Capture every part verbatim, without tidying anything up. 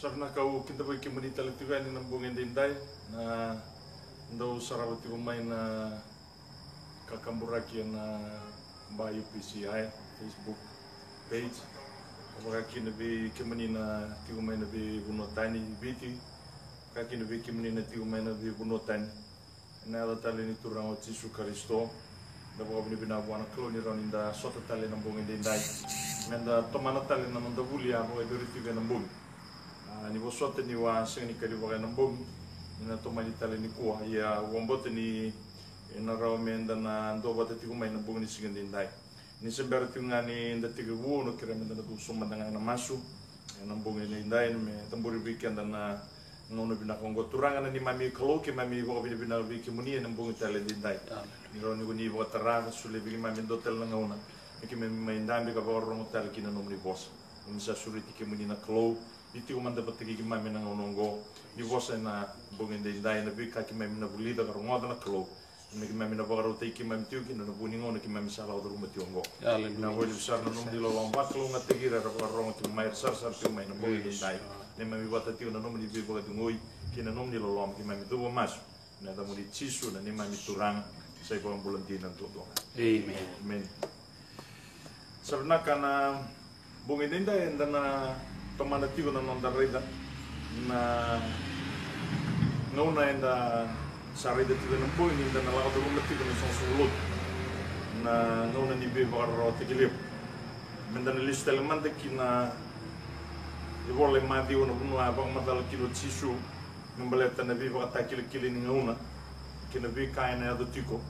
Sa vinaka au kidavaki kemuni tale tiko yani na bogi edaidai, na dau sarava tiko mai na kakaburaki ena ba U P C I Facebook page. Vakakina vei kemuni na tiko mai na veivanua tani i Viti, vakakina vei kemuni na tiko mai na veivanua tani. Ena yaca tale ni Turaga o Jisu Karisito, da vakavinavinaka vua na Kalou ni rawa ni da sota tale ena bogi edaidai. Meda tomana tale na noda vuli a vakayacori tiko ena bogi. A, ni vosota ni wa sega ni kalivaka ena bogi, ni na tomani tale nikua, ia au vakabauta ni ena rawa meda na duavata tiko mai na bogi ni siga edaidai. Ni se bera tiko ga ni da tekivu, au na kerea meda na cuva sobu mada ga ena masu ena bogi edaidai, me cabori vei keda na gauna vinaka oqo. Turaga na neimami Kalou, keimami vakavinavinaka vei kemuni ena bogi tale edaidai. Amen. Ni rawa ni ko ni vakatara ka solia vei keimami e dua tale na gauna me keimami mai dabe ka vakarorogo tale ki na nomuni vosa. Ni sa sureti kemuni na Kalou, ni tiko mada vata kei keimami ena gauna oqo. Ni vosa ena bogi edaidai, na veika keimami na vulica ka rogoca na Kalou, me keimami na vakarautaki keimami tiko kina ena vuku ni gauna keimami sa lako curuma tiko oqo. Aleluya. Na vakalevu sara na nomuni loloma, vakalougatataki ira era vakarorogo tiko mai, era sarasara tiko mai ena bogi edaidai. Neimami vata tiko na nomuni veivakacegui kei na nomuni loloma, keimami cuva masu ena yacamuni Jisu na neimami Turaga, sa iVakabula dina duadua ga. Amen. Amen. Sa vinaka, na bogi edaidai eda na tomana tiko na noda raica na gauna eda sa raica tiko ena bogi ni da na lako curuma tiko na soqosoqo lotu, na gauna ni veivakararawataki levu. Meda na lesu tale mada ki na ivola i Maciu, na vanua a vakamacala kina o Jisu me baleta na veivakatakilakila ni gauna kei na veika ena yaco tiko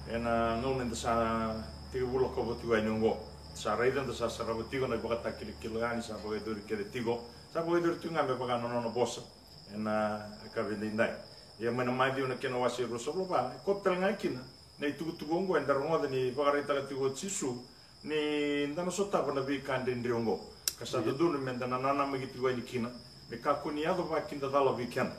ena gauna eda sa tekivu lakova tiko yani oqo. Sa raica, da sa sarava tiko na ivakatakilakila ga ni sa vakayacori kece tiko. Sa vakayacori tiko ga me vaka na nona vosa ena yakavi edaidai. Ia mai na Maciu na kena wase e ruasagavulu ka va, e koto tale ga kina na itukutuku oqo eda rogoca ni vakaraitaka tiko o Jisu ni da na sotava na veika dredre oqo. Ka sa dodonu meda na nanamaki tiko yani kina, me kakua ni yaco vakidacala vei keda.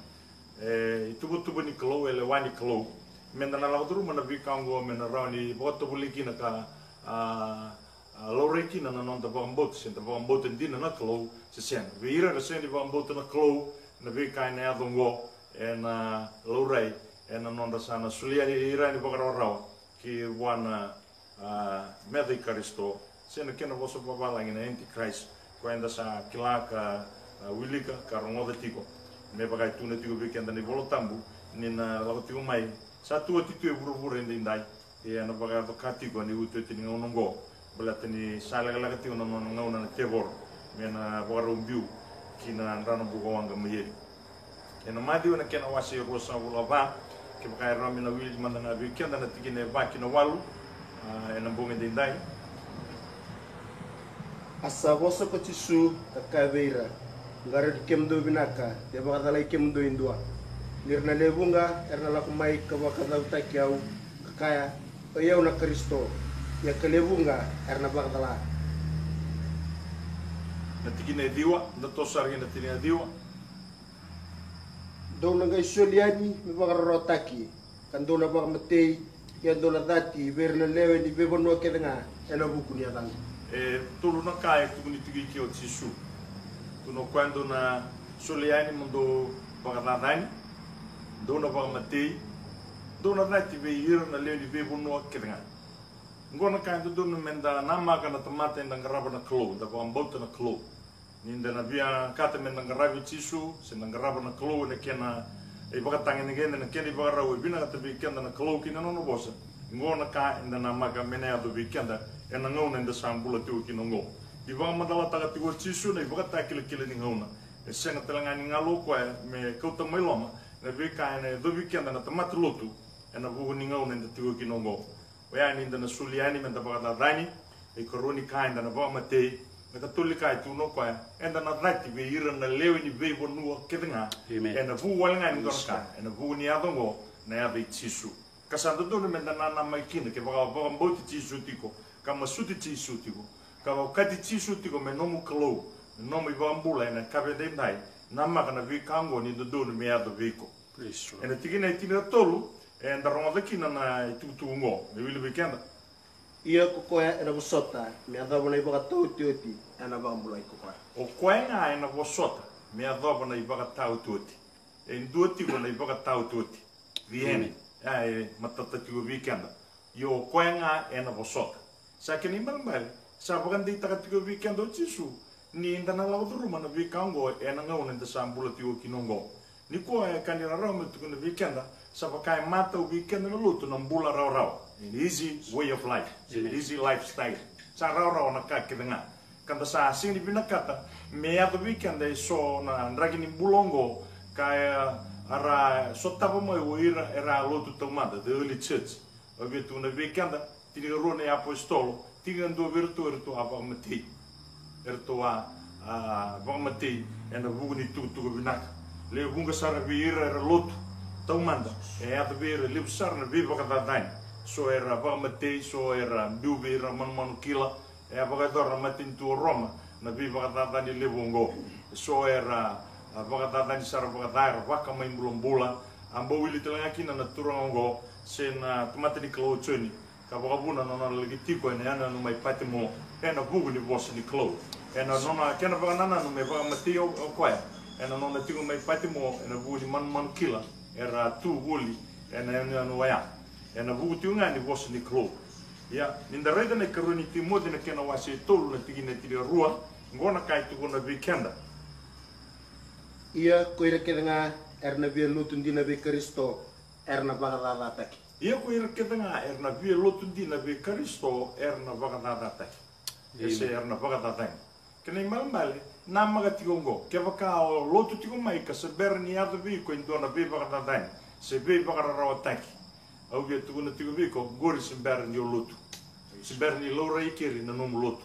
E ituvatuva ni Kalou, e lewa ni Kalou, meda na lako curuma na veika oqo me na rawa ni vakatovolei kina ka, a, a, laurai kina na noda vakabauta, se da vakabauta dina na Kalou se sega. Vei ira era sega ni vakabauta na Kalou, na veika ena yaco oqo ena laurai ena nodra sa na solia ira yani vakarawarawa ki vua na, a, meca i Karisito, se na kena vosa vavalagi na Antichrist, koya eda sa kila ka, a, wilika ka rogoca tiko. Me vaka e tukuna tiko vei keda na iVola Tabu, ni na lako tiko mai, sa tu oti tu e vuravura edaidai, ia ena vakayaco ka tiko ena iotioti ni gauna oqo, baleta ni sa lekaleka tiko na nona gauna na tevoro me na vakarau biu ki na drano bukawaqa mai eli. Ena Maciu ena kena wase e ruasagavulu ka va, kevaka e rawa me na wili mada ga vei keda na tikina e va ki na walu, a, ena bogi edaidai. A sa vosa ko Jisu ka kaya vei ira, Qarauni kemudou vinaka, de vakacalai kemudou e dua. Ni ra na lewe vuqa era na lako mai ka vakacaucautaki au, ka kaya, Oi au na Karisito, ia ka lewe vuqa era na vakacala. Na tikina e ciwa, da toso sara ki na tikina e ciwa. Dou na qai soli yani me vakararawataki, ka dou na vakamatei, ia dou na cati vei ira na lewe ni veivanua kece ga ena vuku ni yacaqu. E tolu na ka e tukuni tiko i ke o Jisu. Tukuna o koya, dou na soli yani mo dou vakacacani, dou na vakamatei, dou na cati vei ira na lewe ni veivanua kece ga. Oqo na ka e dodonu meda namaka na tamata eda qarava na Kalou, da vakabauta na Kalou. Ni da na via kata meda qaravi Jisu, se da qarava na Kalou ena kena ivakatagedegede, na kena ivakarau e vinakata vei keda na Kalou kei na nona vosa. Oqo na ka eda namaka me na yaco vei keda ena gauna eda sa bula tiko kina oqo. Ni vakamacalataka tiko o Jisu na ivakatakilakila ni gauna. E sega tale ga ni galu o koya me kauta mai loma na veika ena yacovi keda na tamata lotu ena vuku ni gauna eda tiko kina oqo. Oya ni da na soli yani meda vakacacani, na ikarua ni ka eda na vakamatei, na ikatolu ni ka e tukuna o koya, eda na cati vei ira na lewe ni veivanua kece ga. Amen. Ena vuku wale ga ni dua na ka, ena vuku ni yaca oqo, na yaca i Jisu. Ka sa dodonu meda nanamaki kina, kevaka o vakabauti Jisu tiko, ka masuti Jisu tiko, ka okati Jisu tiko me nomu Kalou, me nomu iVakabula ena yakavi edaidai, namaka na veika oqo ni dodonu me yaco vei iko. Praise the Lord. Ena tikina e tinikatolu, eda rogoca kina na itukutuku oqo, me wili vei keda. Ia ko koya ena vosota me yacova na ivakataotioti, ena vakabulai ko koya. O koya ga ena vosota me yacova na ivakataotioti. E dua tiko na ivakataotioti. The end. Ia, e matata tiko vei keda. Io, o koya ga ena vosota. Sa kena ibalebale, sa vakadeitaka tiko vei keda o Jisu ni da na lako curuma na veika oqo ena gauna eda sa bula tiko kina oqo. Nikua e ka ni rarawa meu tukuna vei keda, sa vaka e matau vei keda na lotu na bula rawarawa. An easy way of life. An easy lifestyle. Sa rawarawa na ka kece ga. Ka da sa sega ni vinakata me yaco vei keda e so na draki ni bula oqo, ka e, era sotava mai o ira era lotu taumada, the early church. Au via tukuna vei keda, tinikarua na iapositolo, tinikadua vei iratou eratou a vakamatei. Eratou a, a vakamatei ena vuku ni tukutuku vinaka. Lewe vuqa sara vei ira era lotu taumada, e yaco vei ira levu sara na veivakacacani. So era vakamatei, so era biu vei ira manumanu kila. E a vakayacora na matanitu o Roma na veivakacacani levu oqo. So era, a, vakacacani sara vakaca, era vakamai bulabula. A bau wili tale ga kina na turaga oqo se na tamata ni Kalou o Joni, ka vakavuna na nona laki tiko ena yanuyanu mai Patimo ena vuku ni vosa ni Kalou. Ena nona kena vakanananu me vakamatei o, o koya ena nona tiko mai Patimo ena vuku ni manumanu kila era tu voli ena yanuyanu oya. Ena vuku tiko ga ni vosa ni Kalou. Ia, ni da raica na ikarua ni Timoci na kena wase e tolu na tikina e tinikarua, oqo na ka e tukuna vei keda. Ia ko ira kece ga era na via lotu dina vei Karisito era na vakacacataki. Ia ko ira kece ga era na via lotu dina vei Karisito era na vakacacataki. E se era na vakacacani. Kena ibalebale, namaka tiko oqo, kevaka o lotu tiko mai ka se bera ni yaco vei iko e dua na veivakacacani se veivakararawataki, au via tukuna tiko vei iko, oqori se bera ni o lotu. Se bera ni laurai keri na nomu lotu.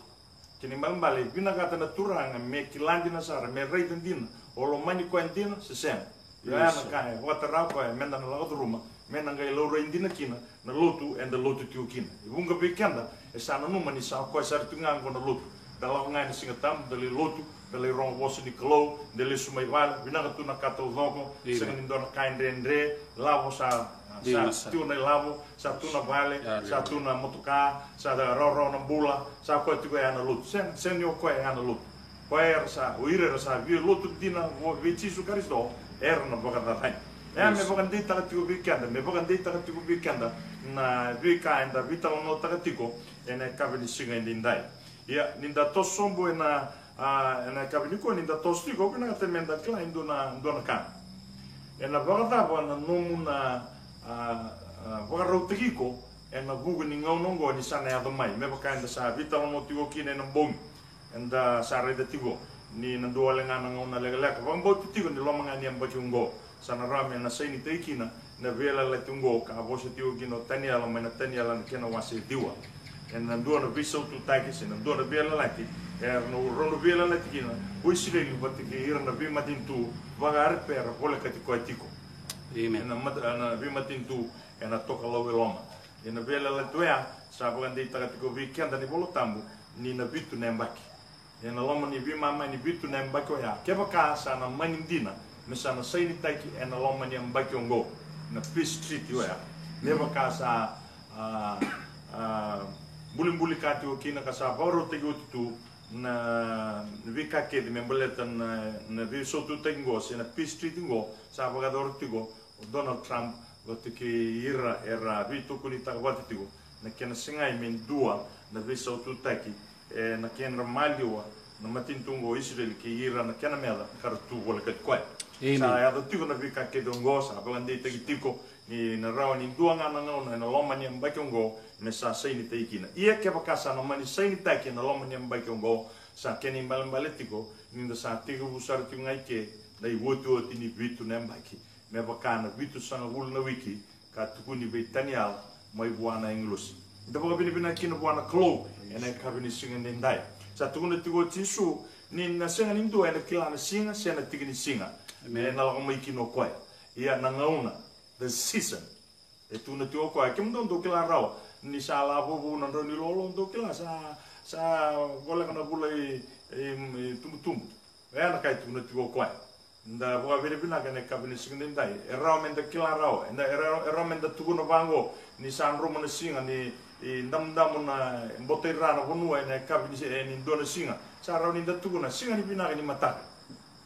Kena ibalebale, vinakata na Turaga me kila dina sara, me raica dina o lomani koya dina se sega. Ia, oya na ka e vakatara o koya meda na lako curuma, me na qai laurai dina kina na lotu eda lotu tiko kina. E vuqa vei keda e sa nanuma ni sa o koya sara tiko ga oqo na lotu. Da lako ga ena Siga Tabu, da lai lotu, da lai rogo vosa ni Kalou, da lesu mai vale, vinaka tu na ka taucoko, sega ni dua na ka e dredre, lavo sa, sa tiko na ilavo, sa tu na vale, sa tu na motoka, sa rawarawa na bula, sa koya tiko ya na lotu. Sega, sega ni o koya ya na lotu. Koya era sa, o ira era sa via lotu dina vei Jisu Karisito, era na vakacacani. E a me vakadeitaka tiko vei keda, me vakadeitaka tiko vei keda na veika eda veitalanoataka tiko ena yakavi ni siga edaidai. Ia, ni da toso sobu ena, a, ena yakavi nikua, ni da toso tiko, au vinakata meda kila e dua na, dua na ka. Ena vakacava na nomu na, a, a, vakarautaki iko ena vuku ni gauna oqo ni sa na yaco mai, me vaka eda sa veitalanoa tiko kina ena bogi. Eda sa raica tiko ni na dua wale ga na gauna lekaleka, vakabauti tiko ni loma ga ni yabaki oqo, sa na rawa me na sainitaki kina na veiyalayalati oqo ka vosa tiko kina o Taniela mai na Taniela na kena wase ciwa. Ena dua na veisaututaki se na dua na veiyalayalati era na rau na veiyalayalati kina o Isireli vata kei ira na veimatanitu vakaRepera volekati koya tiko. Ena mata, na veimatanitu ena tokalau e loma. Ena veiyalayalati oya sa vakadeitaka tiko vei keda na iVola Tabu ni na vitu na yabaki. Ena loma ni veimama ni vitu na yabaki oya, kevaka sa na mani dina me sa na sainitaki ena loma ni yabaki oqo na peace treaty oya, me vaka sa, a, a, bulibuli ka tiko kina ka sa vakarautaki oti tu na, na veika kece me baleta na, na veisaututaki oqo se na peace treaty oqo sa vakayacora tiko o Donald Trump vata kei ira era veitokonitaka vata tiko na kena segai me dua na veisaututaki ena kedra maliwa na matanitu oqo o Isireli kei ira na kena meca ka ra tu volekati koya. Sa yaco tiko na veika kece oqo, sa vakadeitaki tiko ni na rawa ni dua ga na gauna ena loma ni yabaki oqo me sa sainitaki kina. Ia kevaka sa na mani sainitaki ena loma ni yabaki oqo, sa kena ibalebale tiko ni da sa tekivu sara tiko ga i ke na iotioti ni vitu na yabaki, me vaka na vitusagavulu na wiki ka tukuni vei Taniela mai vua na agilosi. Da vakavinavinaka kina vua na Kalou ena yakavi ni siga edaidai. Sa tukuna tiko o Jisu ni na sega ni dua ena kila na siga se na tiki ni siga ena lako mai kina o koya. Ia na gauna, the season. E tukuna tiko o koya, kemudou dou kila rawa ni sa lavo vou na drau ni lolo, dou kila sa, sa voleka na vula i, i, i tubutubu. Oya na ka e tukuna tiko o koya. Da vakavinavinaka ena yakavi ni siga edaidai. E rawa meda kila rawa. Eda, e rawa, e rawa meda tukuna vaqo ni sa dromu na siga ni, i damudamu na boto i ra na vanua ena yakavi ni, e, ni dua na siga. Sa rawa ni da tukuna siga ni vinaka ni mataka.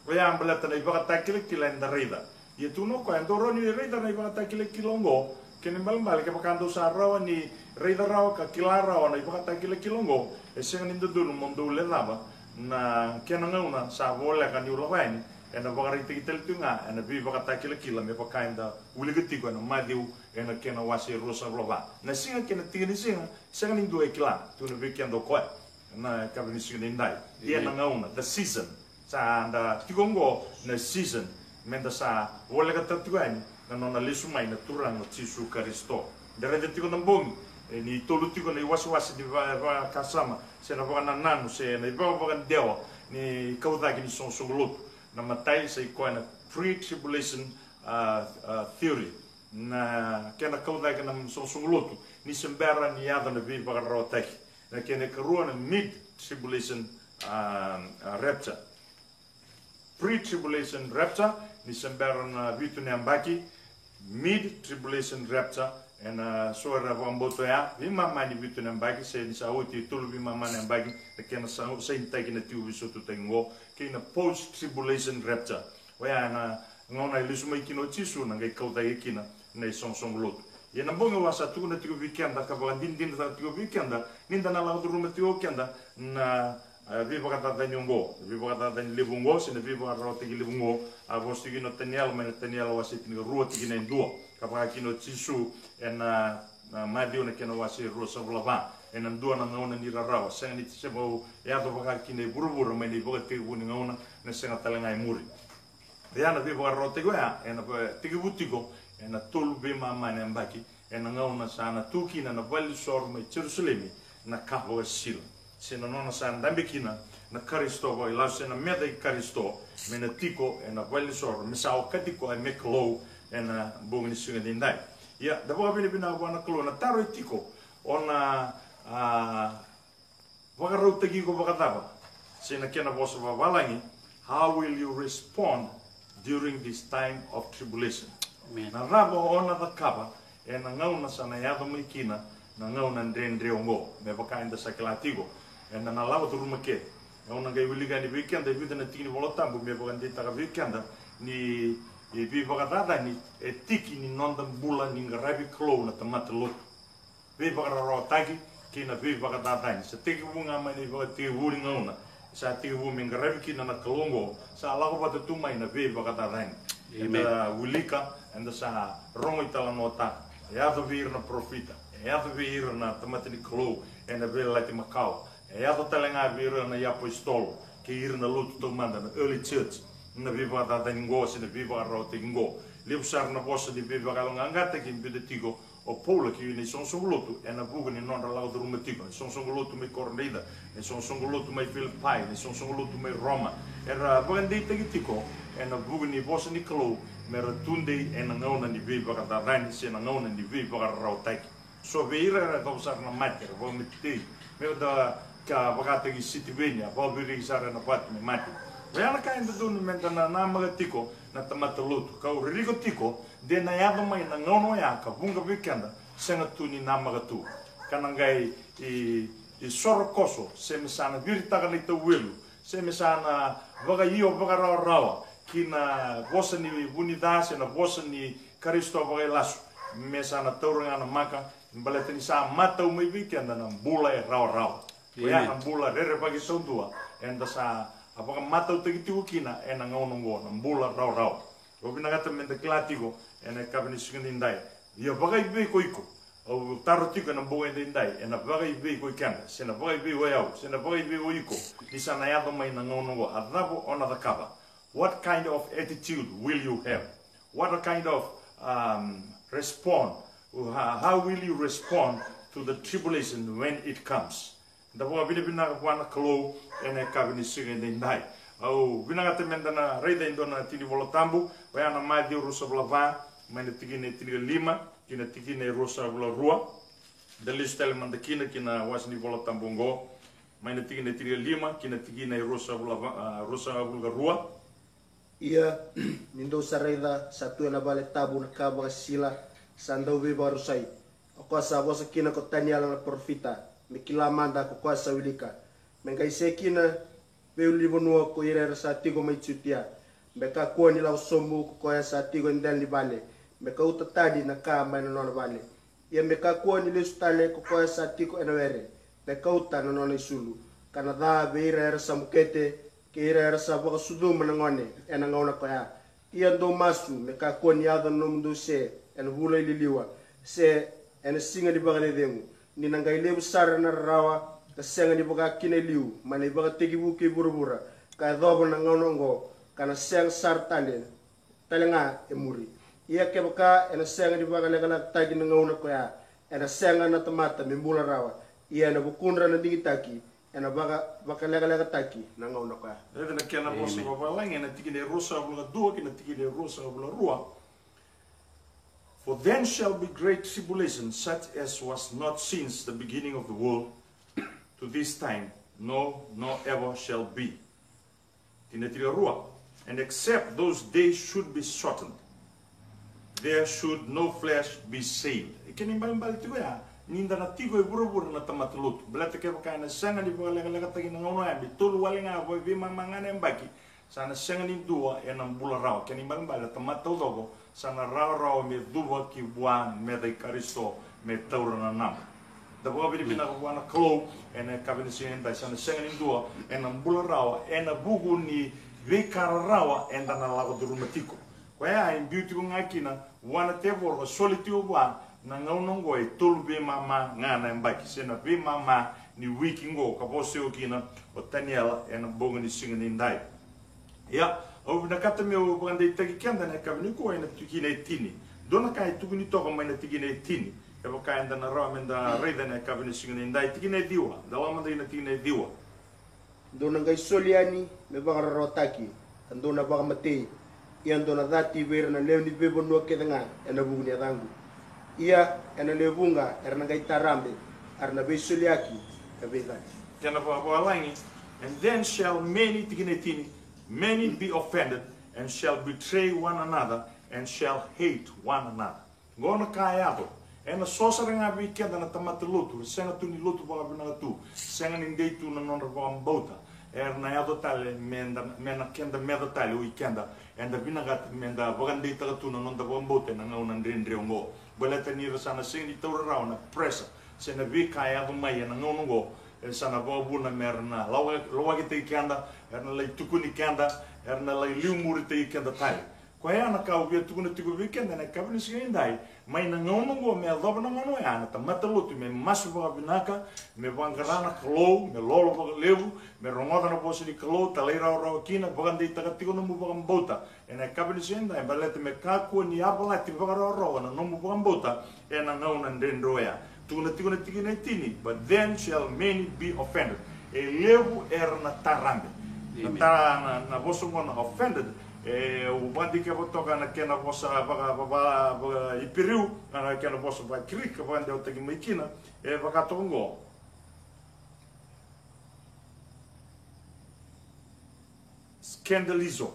Oya baleta na ivakatakilakila eda raica. Ia tukuna o koya, dou rawa ni raica na ivakatakilakila oqo. Kena ibalebale kevaka dou sa rawa ni raica rawa ka kila rawa na ivakatakilakila oqo, e sega ni dodonu mo dou lecava na kena gauna sa voleka niu lako yani. Ena vakaraitaki tale tiko ga ena veivakatakilakila me vaka eda wilika tiko ena Maciu ena kena wase e ruasagavulu ka va. Na siga kei na tiki ni siga, sega ni dua e kila, tukuna vei keda o koya. Na yakavi ni siga nidai. Ia na gauna, the season. Sa da tiko oqo na season, meda sa volekata tiko yani na nona lesu mai na Turaga o Jisu Karisito. Da raica tiko na bogi, e, ni tolu tiko na iwasewase ni va-, vakasama, se na vakanananu, se na ivakavakadewa ni kau cake ni soqosoqo lotu. Na imatai sa i koya na pre-tribulation, a, a, theory. Na kena kau cake na soqosoqo lotu ni se bera ni yaco na veivakararawataki. Na kena ikarua na mid tribulation, a, a, rapture. Pre-tribulation rapture, ni se bera na vitu na yabaki. Mid tribulation rapture, ena so era vakabauta oya, veimama ni vitu na yabaki, se ni sa oti e tolu veimama na yabaki, na kena sa, sainitaki na tiko veisotutaki oqo, kei na post tribulation rapture. Oya na gauna e lesu mai kina o Jisu, na qai kau cake kina na isoqosoqo lotu. Ia na bogi au a sa tukuna tiko vei keda, ka vakadinadinataka tiko vei keda, ni da na lako curuma tiko keda na, e, veivakacacani oqo, veivakacacani levu oqo, se na veivakararawataki levu oqo, a vosa tiko kina o Taniela, mai na Taniela wase tinikarua tikina e dua, ka vaka kina o Jisu ena, na Maciu na kena wase e ruasagavulu ka va, ena dua na gauna ni rarawa, sega ni se bau yaco vaka kina e vuravura mai na ivakatekivu ni gauna, na sega tale ga e muri. Ia na veivakararawataki oya, ena va-, tekivu tiko ena tolu veimama na yabaki, ena gauna sa na tu kina na valenisoro mai Jerusalemi na ka vakasisila, se na nona sa dabe kina na Karisito vakailasu, se na meca i Karisito, me na tiko ena valenisoro, me sa okati koya me Kalou ena bogi ni siga nidai. Ia, da vakavinavinaka vua na Kalou, na taro e tiko, o na, a, vakarautaki iko vakacava? Se na kena vosa vavalagi, how will you respond during this time of tribulation? Amen. Na cava o na cakava ena gauna sa na yaco mai kina na gauna dredre oqo? Me vaka eda sa kila tiko, eda na lako curuma kece. Au na qai wilika yani vei keda e vica na tiki ni Vola Tabu me vakadeitaka vei keda ni, e, veivakacacani e tiki ni noda bula ni qaravi Kalou na tamata lotu. Veivakararawataki kei na veivakacacani. Sa tekivu ga mai na ivakatekivu ni gauna sa tekivu me qaravi kina na Kalou oqo, sa lako vata tu mai na veivakacacani. Amen. Eda wilika, eda sa rogo italanoataka. E yaco vei ira na parofita, e yaco vei ira na tamata ni Kalou ena Veiyalayalati Makawa, e yaco tale ga vei ira na iapositolo kei ira na lotu taumada, na early church, na veivakacacani oqo se na veivakararawataki oqo. Levu sara na vosa ni veivakayaloqaqataki e biuta tiko o Paula kei na isoqosoqo lotu ena vuku ni nodra lako curuma tiko na isoqosoqo lotu mai Korinica, na isoqosoqo lotu mai Filipai, na isoqosoqo lotu mai Roma. Era vakadeitaki tiko ena vuku ni vosa ni Kalou me ra tudei ena gauna ni veivakacacani se na gauna ni veivakararawataki. So vei ira era yacova sara na mate, era vakamatei, me da ka vakataki Sitiveni, a vakaviriki sara ena vatu me mate. Oya na ka e dodonu me da na namaka tiko na tamata lotu. Kau ririko tiko de na yaco mai na gauna oya ka vuqa vei keda sega tu ni namaka tu, ka na qai i, i soro koso, se me sa na viritaka na itauwelu, se me sa na vakaio vakarawarawa ki na vosa ni vu ni ca se na vosa ni Karisito vakailasu, me sa na taura ga na maka, baleta ni sa matau mai vei keda na bula e rawarawa. Oya na bula rerevaki taudua eda sa a vakamatautaki tiko kina ena gauna oqo, na bula rawarawa. Au vinakata me da kila tiko ena yakavi ni siga nidai. Ia vakaivei ko iko? Au taro tiko ena bogi edaidai, ena vakaivei ko i keda, se na vakaivei o yau, se na vakaivei o iko, ni sa na yaco mai na gauna oqo, a cava o na cakava? What kind of attitude will you have? What kind of, um, respond? How, how will you respond to the tribulation when it comes? Da vakavinavinaka vua na Kalou ena yakavi ni siga edaidai. Au vinakata me da na raica e dua na tiki ni Vola Tabu, oya na Maciu ruasagavulu ka va, mai na tikina e tinikalima ki na tikina e ruasagavulu ka rua. Da lesu tale mada kina ki na wase ni Vola Tabu oqo, mai na tikina e tinikalima ki na tikina e ruasagavulu ka va, a, ruasagavulu ka rua. Ia, ni dou sa raica, sa tu ena vale tabu na ka vakasisila sa dauveivakarusai, o koya sa vosa kina ko Taniela na parofita, me kila mada ko koya sa wilika, me qai se kina veiulunivanua ko ira era sa tiko mai Jutia. Me kakua ni lako sobu ko koya sa tiko e dela ni vale, me kauta tani na ka mai na nona vale. Ia me kakua ni lesu tale ko koya sa tiko ena were, me kauta na nona isulu. Ka na ca vei ira era sa bukete, kei ira era sa vakasucuma na gone ena gauna ko ya. Ia dou masu, me kakua ni yaco na nomudou se ena vula i liliwa, se ena siga ni vakacecegu, ni na qai levu sara na rarawa, ka sega ni vaka kina e liu, mai na ivakatekivu kei vuravura, ka yacova na gauna oqo, ka na sega sara tale, tale ga e muri. Ia kevaka ena sega ni vakalekalekataki na gauna ko ya, ena sega na tamata me bula rawa, ia ena vukudra na digitaki, ena vaka, vakalekalekataki na gauna ko ya. Raica na kena vosa vavalagi ena tikina e ruasagavulu ka dua kei na tikina e ruasagavulu ka rua. For then shall be great tribulation, such as was not since the beginning of the world to this time, no, nor ever shall be. Tikina tinikarua. And except those days should be shortened, there should no flesh be saved. E kena ibalebale tiko ya, ni da na tiko e vuravura na tamata lotu. Baleta kevaka ena sega ni vakalekalekataki na gauna ya, me tolu wale ga vei veimama ga na yabaki, sa na sega ni dua ena bula rawa. Kena ibalebale na tamata taucoko sa na rawarawa me cuva ki vua meca i Karisito, me taura na naba. Da vakavinavinaka vua na Kalou ena yakavi ni siga edai, sa na sega ni dua ena bula rawa ena vuku ni veika rarawa eda na lako curuma tiko. Koya e biu tiko ga kina vua na tevoro, soli tiko vua na gauna oqo e tolu veimama ga na yabaki, se na veimama ni wiki oqo ka vosa tiko kina o Taniela ena bogi ni siga nidai. Ia, au vinakata meu vakadeitaki keda ena yakavi nikua ena tikina e tini. Dua na ka e tukuni toka mai na tikina e tini, kevaka eda na rawa meda raica ena yakavi ni siga nidai. Tikina e ciwa, da lako mada ina tikina e ciwa. Dou na qai soli yani me vakararawataki, ka dou na vakamatei, ia dou na cati vei ira na lewe ni veivanua kece ga ena vuku ni yacaqu. Ia ena lewe vuqa era na qai tarabe, era na veisoliyaki ka veicati. Kena vakavavalagi. And then shall many, tikina e tini, many be offended, and shall betray one another, and shall hate one another. Qo na ka e yaco. Ena so sara ga vei keda na tamata lotu, sega tu ni lotu vakavinaka tu, sega ni dei tu na nodra vakabauta, era na yaco tale meda, me na keda meca tale o ikeda, eda vinakata meda vakadeitaka tu na noda vakabauta ena gauna dredre oqo. Baleta ni ra sa na sega ni taura rawa na pressure se na veika e yaco mai ena gauna oqo, e sa na vakavuna me ra na lawa-, lawakitaki keda, era na lai tukuni keda, era na lai liumuritaki keda tale. Koya na ka au via tukuna tiko vei keda ena yakavi ni siga nidai, mai na gauna oqo me yacova na gauna oya, na tamata lotu me masu vakavinaka, me vaqara na Kalou, me lolo vakalevu, me rogoca na vosa ni Kalou, talairawarawa kina, vakadeitaka tiko nomu vakabauta ena yakavi ni siga nidai, baleta me kakua ni yavalati vakarawarawa na nomu vakabauta ena gauna dredre oya. Tukuna tiko na tikina e tini, but then shall many be offended. E levu era na tarabe. Na, amen, tara, na, na vosa oqo na offended, e, au vakadikeva toka na kena vosa vaka, vaka, vaka, vaka Iperiu, na kena vosa vaka Kiriki ka vakadewataki mai kina, e vaka toka oqo. Scandalizo.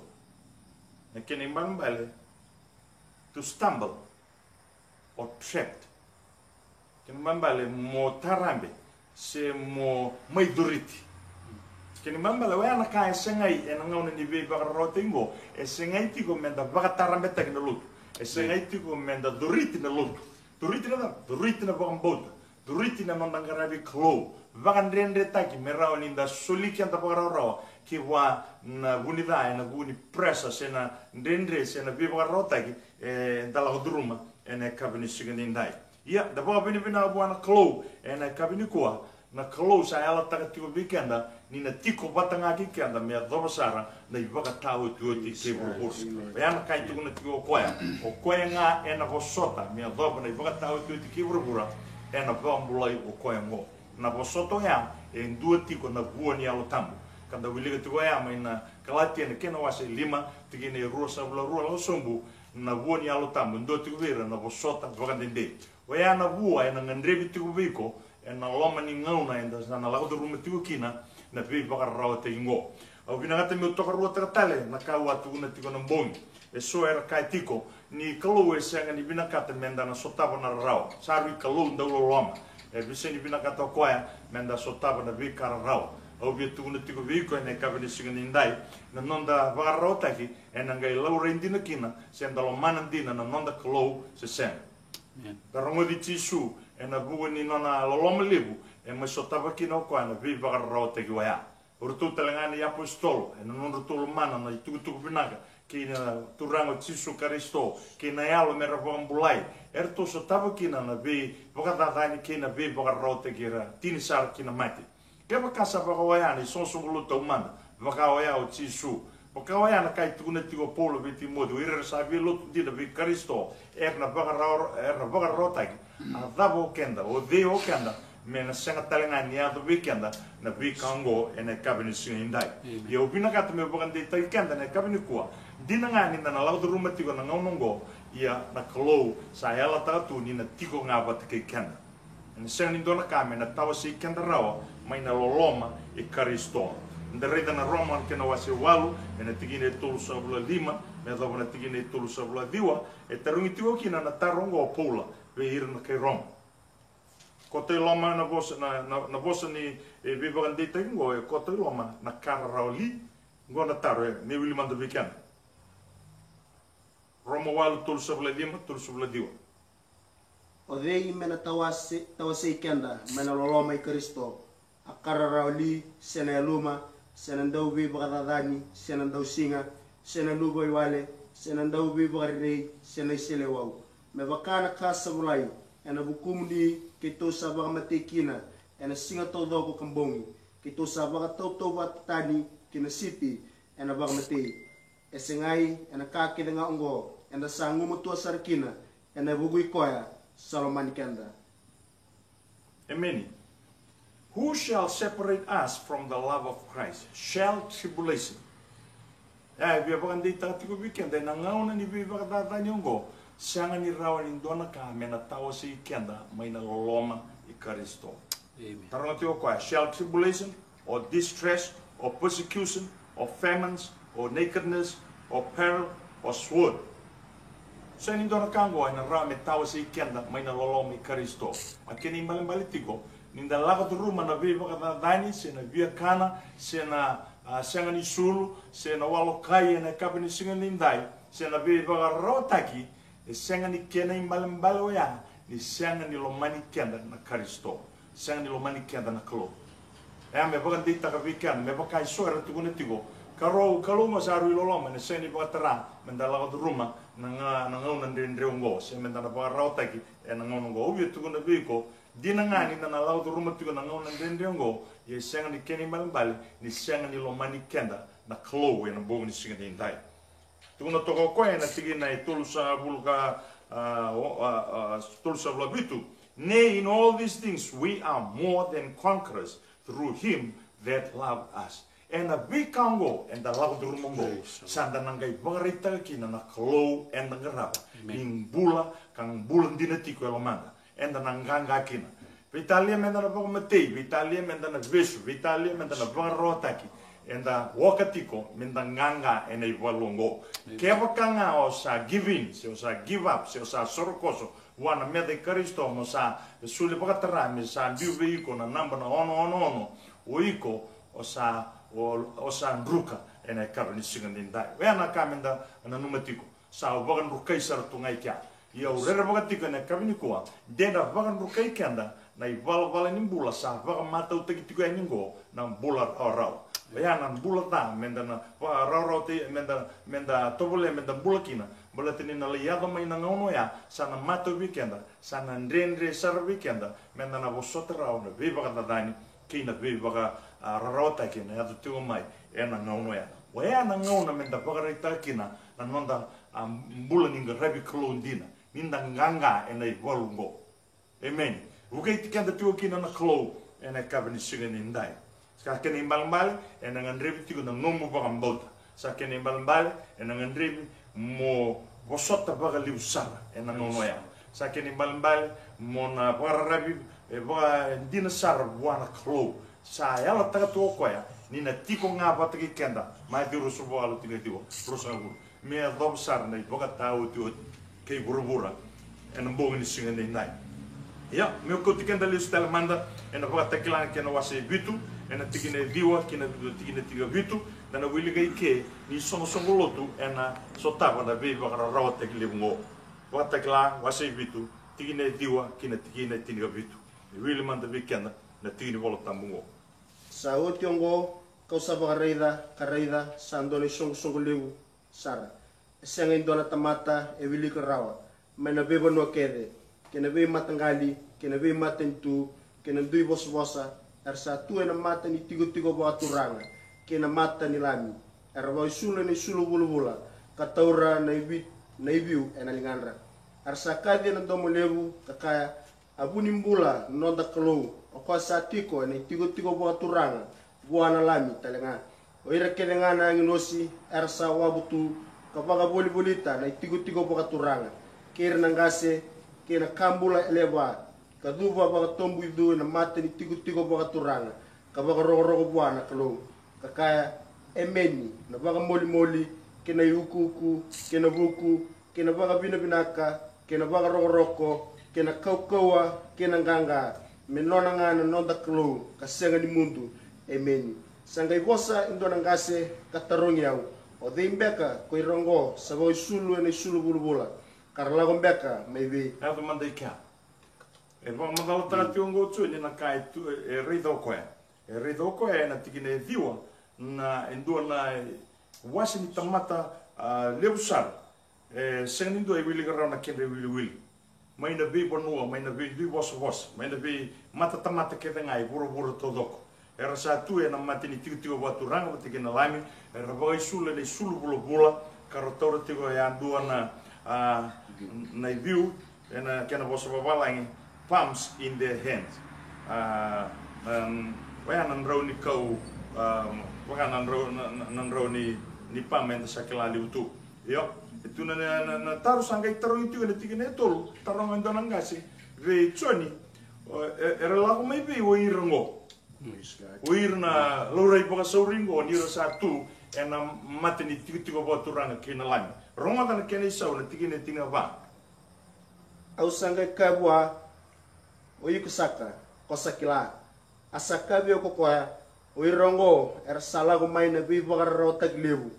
Na kena ibalebale, to stumble or trapped. Kena ibalebale mo tarabe se mo mai coriti. Kena ibalebale oya na ka e segai ena gauna ni veivakararawataki oqo, e segai tiko meda vakatarabetaki na lotu. E segai tiko meda coriti na lotu. Coriti na cava? Coriti na vakabauta. Coriti na noda qaravi Kalou. Vakadredretaki me rawa ni da soli keda vakarawarawa ki vua na vu ni ca ena vuku ni pressure se na dredre se na veivakararawataki eda lako curuma ena yakavi ni siga nidai. Ia, da vakavinavinaka vua na Kalou ena yakavi nikua, na Kalou sa yalataka tiko vei keda ni na tiko vata ga kei keda me yacova sara na ivakataotioti kei vuravura. Oya na ka e tukuna tiko o koya, o koya ga ena vosota me yacova na ivakataotioti kei vuravura, ena vakabulai o koya oqo. Na vosota oya e dua tiko na vua ni Yalo Tabu. Ka da wilika tiko oya mai na Kalatia na kena wase lima, tikina e ruasagavulu ka rua lako sobu, na vua ni Yalo Tabu e dua tiko vei ira na vosota vakadede. Oya na vua ena gadrevi tiko vei iko ena loma ni gauna eda sa na lako curuma tiko kina na veivakararawataki oqo. Au vinakata meu tokaruataka tale na ka au a tukuna tiko na bogi. Eso era kaya tiko ni Kalou e sega ni vinakata meda na sotava na rarawa. Sa rui Kalou dauloloma. E sega ni vinakata o koya meda sotava na veika rarawa. Au via tukuna tiko vei iko ena yakavi ni siga nidai, na noda vakararawataki ena qai laurai dina kina se da lomana dina na noda Kalou se sega. Amen. Da rogoci Jisu ena vuku ni nona loloma levu, e mai sotava kina o koya na veivakararawataki oya. O ratou tale ga na iapositolo, ena nodratou lomana na itukutuku vinaka kei na Turaga o Jisu Karisito, kei na Yalo me ra vakabulai, eratou sotava kina na veivakacacani kei na veivakararawataki, era tini sara ki na mate. Kevaka sa vaka oya na isoqosoqo lotu taumada, vaka oya o Jisu, vaka oya na ka e tukuna tiko o Paula vei Timoci, o ira era sa via lotu dina vei Karisito, era na vakarawa-, era na vakararawataki. A cava o keda, o cei o keda, me na sega tale ga ni yaco vei keda na veika oqo ena yakavi ni siga nidai. Amen. Ia au vinakata meu vakadeitaki keda ena yakavi nikua, dina ga ni da na lako curuma tiko na gauna oqo, ia na Kalou sa yalataka tu ni na tiko ga vata kei keda. Ena sega ni dua na ka me na tawasei keda rawa mai na loloma i Karisito. Da raica na Roma na kena wase walu, ena tikina e tolusagavulu ka lima me yacova na tikina e tolusagavulu ka ciwa, e tarogi tiko kina na taro oqo o Paula vei ira na kai Roma. Koto i loma na vosa, na, na, na vosa ni, e, veivakadeitaki oqo, e koto i loma na ka rarawa li. Oqo na taro, e, me wili mada vei keda. Roma walu, tolusagavulu ka lima, tolusagavulu ka ciwa. O cei me na tawase-, tawasei keda mai na loloma i Karisito? A ka rarawa li, se na yaluma, se na dauveivakacacani, se na dausiga, se na luvaiwale, se na dauveivakarerei, se na iseleiwau? Me vaka na ka sa volai, ena vukumuni keitou sa vakamatei kina ena siga taucoko ka bogi, keitou sa vakatautauvata tani ki na sipi ena vakamatei. E segai, ena ka kece ga oqo eda sa gumatua sara kina, ena vuku i koya sa lomani keda. Emeni. Who shall separate us from the love of Christ? Shall tribulation? E, e via vakadeitaka tiko vei keda ena gauna ni veivakacacani oqo, sega ni rawa ni dua na ka me na tawasei keda mai na loloma i Karisito. Amen. Taroga tiko o koya, shall tribulation, or distress, or persecution, or famines, or nakedness, or peril, or sword? Sega ni dua na ka oqo ena rawa me tawasei keda mai na loloma i Karisito. A kena ibalebale tiko, ni da lako curuma na veivakacacani, se na viakana, se na, a, sega ni sulu, se na walokai ena yakavi ni siga nidai, se na veivakararawataki, e sega ni kena ibalebale oya ni sega ni lomani keda na Karisito, sega ni lomani keda na Kalou. E a me vakadeitaka vei keda, me vaka eso era tukuna tiko, Kalou, Kalou mo sa rui loloma, ena sega ni vakatara me da lako curuma na ga, na gauna dredre oqo, se me da na vakararawataki ena gauna oqo. Au via tukuna vei iko, dina ga ni da na lako curuma tiko na gauna dredre oqo, ia e sega ni kena ibalebale ni sega ni lomani keda na Kalou ena bogi ni siga nidai. Tukuna toka o koya ena tikina e tolusagavulu ka, a, o, a, a, tolusagavulu ka vitu. Nay, in all these things we are more than conquerors through him that loved us. Ena veika oqo eda lako curuma oqo, praise the Lord, sa da na qai vakaraitaka kina na Kalou eda qarava. Amen. Ni bula, ka bula dina tiko e lomada. Eda na qaqa kina. Veitalia me da na vakamatei, veitalia me da na vesu, veitalia me da na vakararawataki, eda oka tiko me da qaqa ena ivalu oqo. Amen. Kevaka ga o sa give in, se o sa give up, se o sa sorokoso vua na meca i Karisito, mo sa soli vakatara me sa biu vei iko na naba na ono ono ono, o iko o sa, o, o sa druka ena yakavi ni siga nidai. Oya na ka me da nanuma tiko. Sa vakadrukai sara tu ga i kea. Ia au rerevaka tiko ena yakavi nikua, de na vakadrukai keda na ivalavala ni bula sa vakamatautaki tiko yani oqo, na bula rawarawa. Oya na bula ca me da na vakarawarawataki, me da, me da tovolea me da bula kina, baleta ni na lai yaco mai na gauna oya sa na matau vei keda, sa na dredre sara vei keda me da na vosota rawa na veivakacacani kei na veivaka, a, rarawataki ena yaco tiko mai ena gauna oya. Oya na gauna me da vakaraitaka kina na noda, a, bula ni qaravi Kalou dina, ni da qaqa ena ivalu oqo. Emeni. Vukei keda tiko kina na Kalou ena yakavi ni siga nidai. Sa kena ibalebale ena gadrevi tiko na nomu vakabauta. Sa kena ibalebale ena gadrevi mo vosota vakalevu sara ena gauna oya. Sa kena ibalebale mo na vakararavi, e, vakadina sara vua na Kalou. Sa yalataka tu o koya ni na tiko ga vata kei keda. Maciu ruasagavulu ka walu, tikina e ciwa, ruasagavulu. Me yacova sara na ivakataotioti kei vuravura ena bogi ni siga nidai. Ia, meu kauti keda lesu tale mada ena Vakatakila na kena wase e vitu, Ena tikina e ciwa kina tikina tinikavitu, da na wilika i ke ni soqosoqo lotu ena sotava na veivakararawataki levu oqo. Vakatakila wase e vitu, tikina e ciwa kina tikina e tinikavitu. E wili mada vei keda na tiki ni Vola Tabu oqo. Sa oti oqo kau sa vakaraica, ka raica sa dua na isoqosoqo levu sara. E sega e dua na tamata e wilika rawa, mai na veivanua kece, kei na veimataqali, kei na veimatanitu, kei na dui vosavosa, era sa tu ena mata ni tikotiko vakaturaga kei na mata ni Lami. Era vakaisulu ena isulu vulavula, ka taura na ivi-, na iviu ena ligadra. Era sa kaci ena domo levu, ka kaya, A vu ni bula na noda Kalou, o koya sa tiko ena itikotiko vakaturaga vua na Lami tale ga. O ira kece ga na agilosi era sa wavu tu, ka vakavolivolita na itikotiko vakaturaga, kei ira na qase, kei na ka bula e levu, ka cuva vakatoboicu ena mata ni tikotiko vakaturaga, ka vakarokoroko vua na Kalou, ka kaya, Emeni, na vakamolimoli, kei na iukuuku, kei na vuku, kei na vakavinavinaka, kei na vakarokoroko, kei na kaukauwa, kei na qaqa, me nona ga na noda Kalou, ka sega ni mudu. Emeni. Sa qai vosa e dua na qase, ka tarogi au, O cei beka ko ira oqo sa vakaisulu ena isulu vulavula, ka ra lako beka mai vei? Yaco mada i kea. E vakamacalataka tiko oqo o Joni na ka e tu, e raica o koya. E raica o koya ena tikina e ciwa, na e dua na wase ni tamata, a, levu sara. E sega ni dua e wilika rawa na kedra iwiliwili. Mai na veivanua, mai na veidui vosavosa, mai na veimatatamata kece ga e vuravura taucoko. Era sa tu ena mata ni tikotiko vakaturaga vata kei na Lami, era vakaisulu ena isulu vulavula, ka ra taura tiko yadua na, a, na iviu, ena kena vosa vavalagi, palms in their hands. A, na, oya na drau ni kau, a, vaka na drau, na, na, na drau ni, ni palm eda sa kila levu tu. Io, e tu na, na, na, na taro sa qai tarogi tiko ena tikina e tolu, taroga e dua na qase vei Joni, o, e, era lako mai vei o ira oqo. O ira na laurai vakasauri oqo ni ra sa tu ena mata ni tikotiko vakaturaga kei na Lami. Rogoca na kena isau na tikina e tinikava. Au sa qai kaya vua, O iko saka, ko sa kila. A sa kaya vei au ko koya, O ira oqo era sa lako mai na veivakararawataki levu,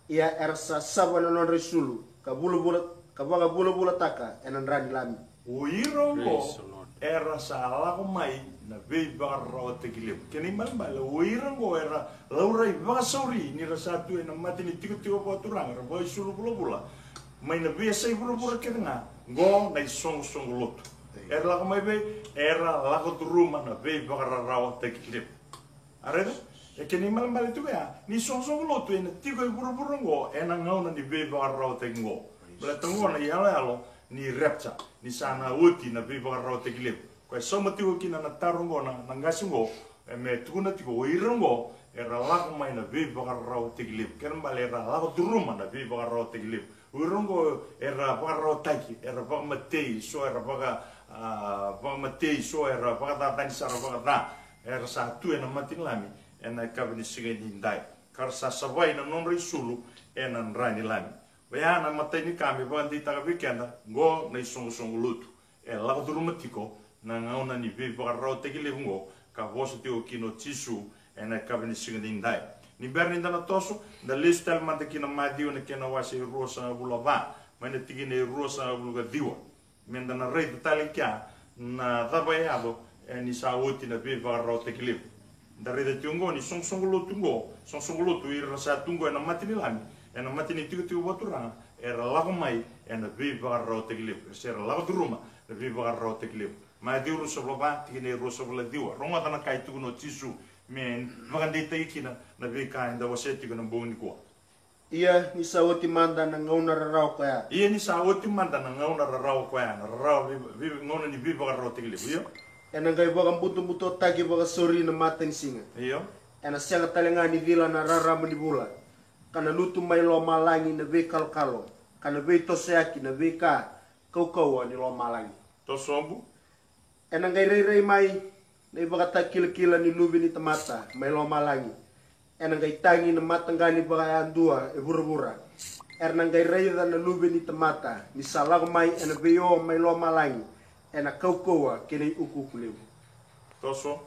ia era sa sava na nodra isulu, ka vulavula, ka vakavulavulataka ena dra ni Lami. O ira oqo era sa lako mai na veivakararawataki levu. Kena ibalebale, o ira oqo era laurai vakasauri ni ra sa tu ena mata ni tikotiko vakaturaga, era vakaisulu vulavula mai na veiyasai vuravura kece ga. Oqo na isoqosoqo lotu. Era lako mai vei, era lako curuma na veivakararawataki levu. A raica? E kena ibalebale tiko ya ni soqosoqo lotu ena tiko e vuravura oqo ena gauna ni veivakararawataki oqo. Baleta oqo na iyaloyalo ni rapture, ni sa na oti na veivakararawataki levu. Koya e sauma tiko kina na taro oqo na, na qase oqo, e me tukuna tiko o ira oqo era lako mai na veivakararawataki levu. Kena ibalebale era lako curuma na veivakararawataki levu. O ira oqo era vakararawataki, era vakamatei, so era vaka, a, vakamatei, so era vakacacani sara vakaca. Era sa tu ena mata ni Lami ena yakavi ni siga nidai, ka ra sa savai na nodra isulu ena dra ni Lami. Oya na imatai ni ka me vakadeitaka vei keda, oqo na isoqosoqo lotu. E lako curuma tiko na gauna ni veivakararawataki levu oqo, ka vosa tiko kina o Jisu ena yakavi ni siga nidai. Ni bera ni da na toso, da lesu tale mada ki na Maciu na kena wase e ruasagavulu ka va, mai na tikina e ruasagavulu ka ciwa. Meda na raica tale i kea na cava e yaco, e, ni sa oti na veivakararawataki levu. Da raica tiko oqo ni soqosoqo lotu oqo, soqosoqo lotu ira sa tu oqo ena mata ni Lami, ena mata ni tikotiko vakaturaga, era lako mai ena veivakararawataki levu, se ra lako curuma na veivakararawataki levu. Maciu ruasagavulu ka va, tikina e ruasagavulu ka ciwa. Rogoca na ka e tukuna o Jisu me vakadeitaki kina na veika eda wasea tiko ena bogi nikua. Ia ni sa oti mada na gauna rarawa koya. Ia ni sa oti mada na gauna rarawa koya, na rarawa vei, vei, gauna ni veivakararawataki levu, io. Ena qai vakabutobutotaki vakasauri na matanisiga. Io. Ena sega tale ga ni cila na rarama ni vula, ka na lutu mai lomalagi na veikalokalo, ka na veitosoyaki na veika kaukauwa ni lomalagi. Tosobu. Ena qai rairai mai na ivakatakilakila ni Luve ni tamata mai lomalagi. Ena qai tagi na mataqali vakayadua e vuravura. Era na qai raica na Luve ni tamata ni sa lako mai ena vei o mai lomalagi, ena kaukauwa kei na iukuuku levu. Toso.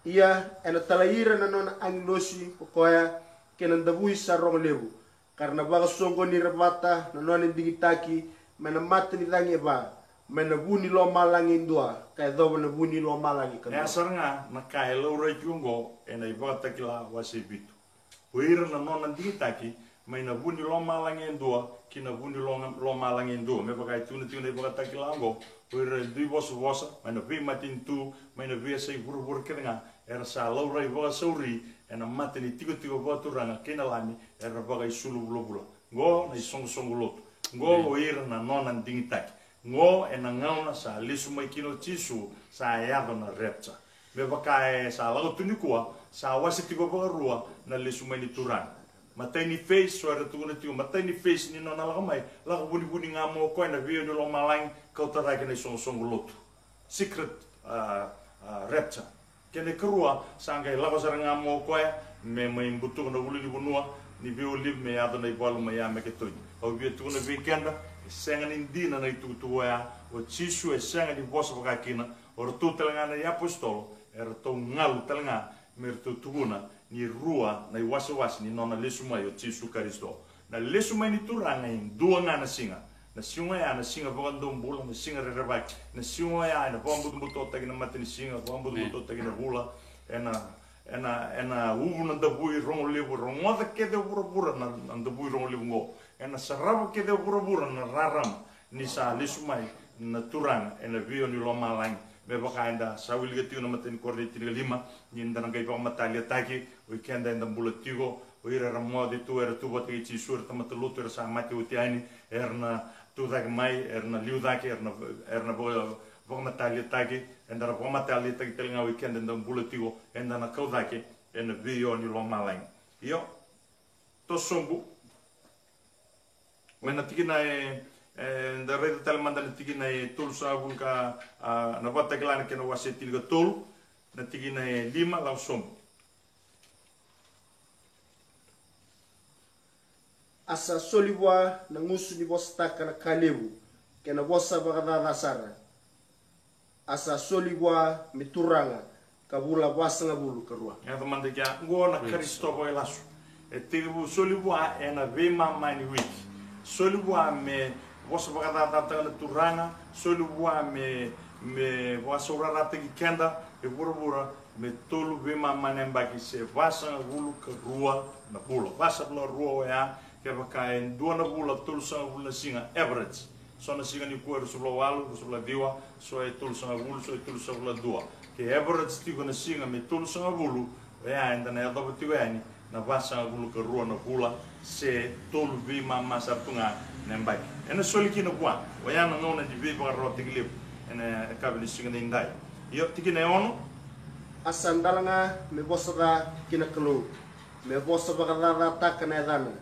Ia ena talai ira na nona agilosi ko koya kei na davui sa rogo levu, ka ra na vakasoqoni ira vata na nona digitaki mai na mata ni cagi e va, mai na vu ni lomalagi e dua ka yacova na vu ni lomalagi ka dua. Sara ga na ka e laurai tiko oqo ena iVakatakila wase e vitu. O ira na nona digitaki mai na vu ni lomalagi e dua ki na vu ni lo- lomalagi e dua, me vaka e tukuna tiko na iVakatakila oqo. O ira e dui vosavosa mai na veimatanitu, mai na veiyasai vuravura kece ga, era sa laurai vakasauri ena mata ni tikotiko vakaturaga kei na Lami, era vakaisulu vulavula. Qo na isoqosoqo lotu. Qo o ira na nona digitaki. Qo ena gauna sa lesu mai kina o Jisu, sa yaco na rapture. Me vaka e sa lako tu nikua, sa wase tiko vakarua na lesu mai ni Turaga. Matai ni phase, so era tukuna tiko, matai ni phase ni nona lako mai, lako vunivuni ga mo koya na veiyawa ni lomalagi, kauta cake na isoqosoqo lotu. Secret, a, a, rapture. Kena ikarua, sa qai lako sara ga mo koya me mai butuka na ulunivanua ni veiolive me yaco na ivalu mai Amaketoni. Au via tukuna vei keda, e sega ni dina na itukutuku oya. O Jisu e sega ni vosa vaka kina. O ratou tale ga na iapositolo, e ratou galu tale ga me ratou tukuna ni rua na iwasewase ni nona lesu mai o Jisu Karisito. Na lesu mai ni Turaga e dua ga na siga. Na siga oya na siga vakadomobula, na siga rerevaki. Na siga oya ena vakabutobutotaki na matanisiga, vakabutobutotaki na vula. Ena, ena, ena uvu na davui rogo levu, rogoca kece o vuravura na, na davui rogo levu oqo. Ena sarava kece o vuravura na rarama ni sa lesu mai na Turaga ena veiyawa ni lomalagi. Me vaka eda sa wilika tiko na matai ni Korinica tinikalima, ni da na qai vakamataliataki, o ikeda eda bula tiko, o ira era moce tu, era tu vata kei Jisu, era tamata lotu, era sa mate oti yani, era na tu cake mai, era na liu cake, era na, era na vaka-, vakamataliataki, eda na vakamataliataki tale ga o ikeda eda bula tiko, eda na kau cake ena veiyawa ni lomalagi. Io, toso sobu. Mai na tikina e, e, da raica tale mada na tikina e tolusagavulu ka, a, na Vakatakila na kena wase tinikatolu, na tikina e lima, lako sobu. A sa soli vua na gusu ni vosataka na ka levu, kei na vosa vakacaca sara. A sa soli vua me turaga, ka vula vasagavulu ka rua. Yaco mada kea, oqo na Karisito vakailasu. E tekivu soli vua ena veimama ni wiki. Soli vua me vosa vakacacataka na Turaga, soli vua me, me vakasaurarataki keda e vuravura, me tolu veimama na yabaki se vasagavulu ka rua na vula. Vasagavulu ka rua oya, kevaka e dua na vula, tolusagavulu na siga, average. So na siga nikua e ruasagavulu ka walu, ruasagavulu ka ciwa, so e tolusagavulu, so e tolusagavulu ka dua. Ke average tiko na siga me tolusagavulu, oya eda na yacova tiko yani na vasagavulu ka rua na vula, se tolu veimama sara tu ga na yabaki. Ena soli kina vua, oya na gauna ni veivakararawataki levu, ena yakavi ni siga nidai. Io, tikina e ono. A sa dalaga me vosa ca ki na Kalou, me vosa vakacacataka na yacana,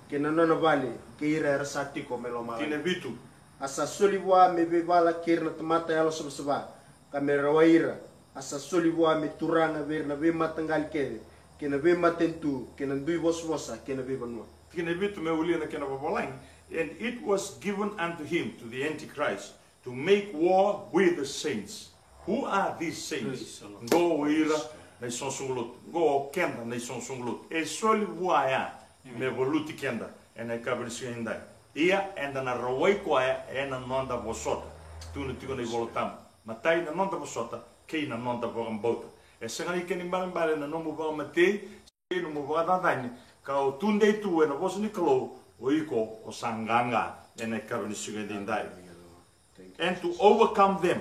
kei na nona vale, kei ira era sa tiko mai lomalagi. Tikina e vitu. A sa soli vua me veivala kei ira na tamata yalosavasava, ka me rawai ira. A sa soli vua me turaga vei ira na veimataqali kece, kei na veimatanitu, kei na dui vosavosa, kei na veivanua. Tikina e vitu, me wili na kena vavalagi. And it was given unto him, to the Antichrist, to make war with the saints. Who are these saints? Praise the Lord. Qo o ira na isoqosoqo lotu. Qo o keda na isoqosoqo lotu. E soli vua ya me valuti keda ena yakavi ni siga nidai. Ia eda na rawai koya ena noda vosota. Tukuna tiko na iVola Tabu. Matai na noda vosota kei na noda vakabauta. E sega ni kena ibalebale na nomu vakamatei, kei nomu vakacacani, ka o tudei tu ena vosa ni Kalou, o iko o sa qaqa ena yakavi ni siga nidai. And to overcome them,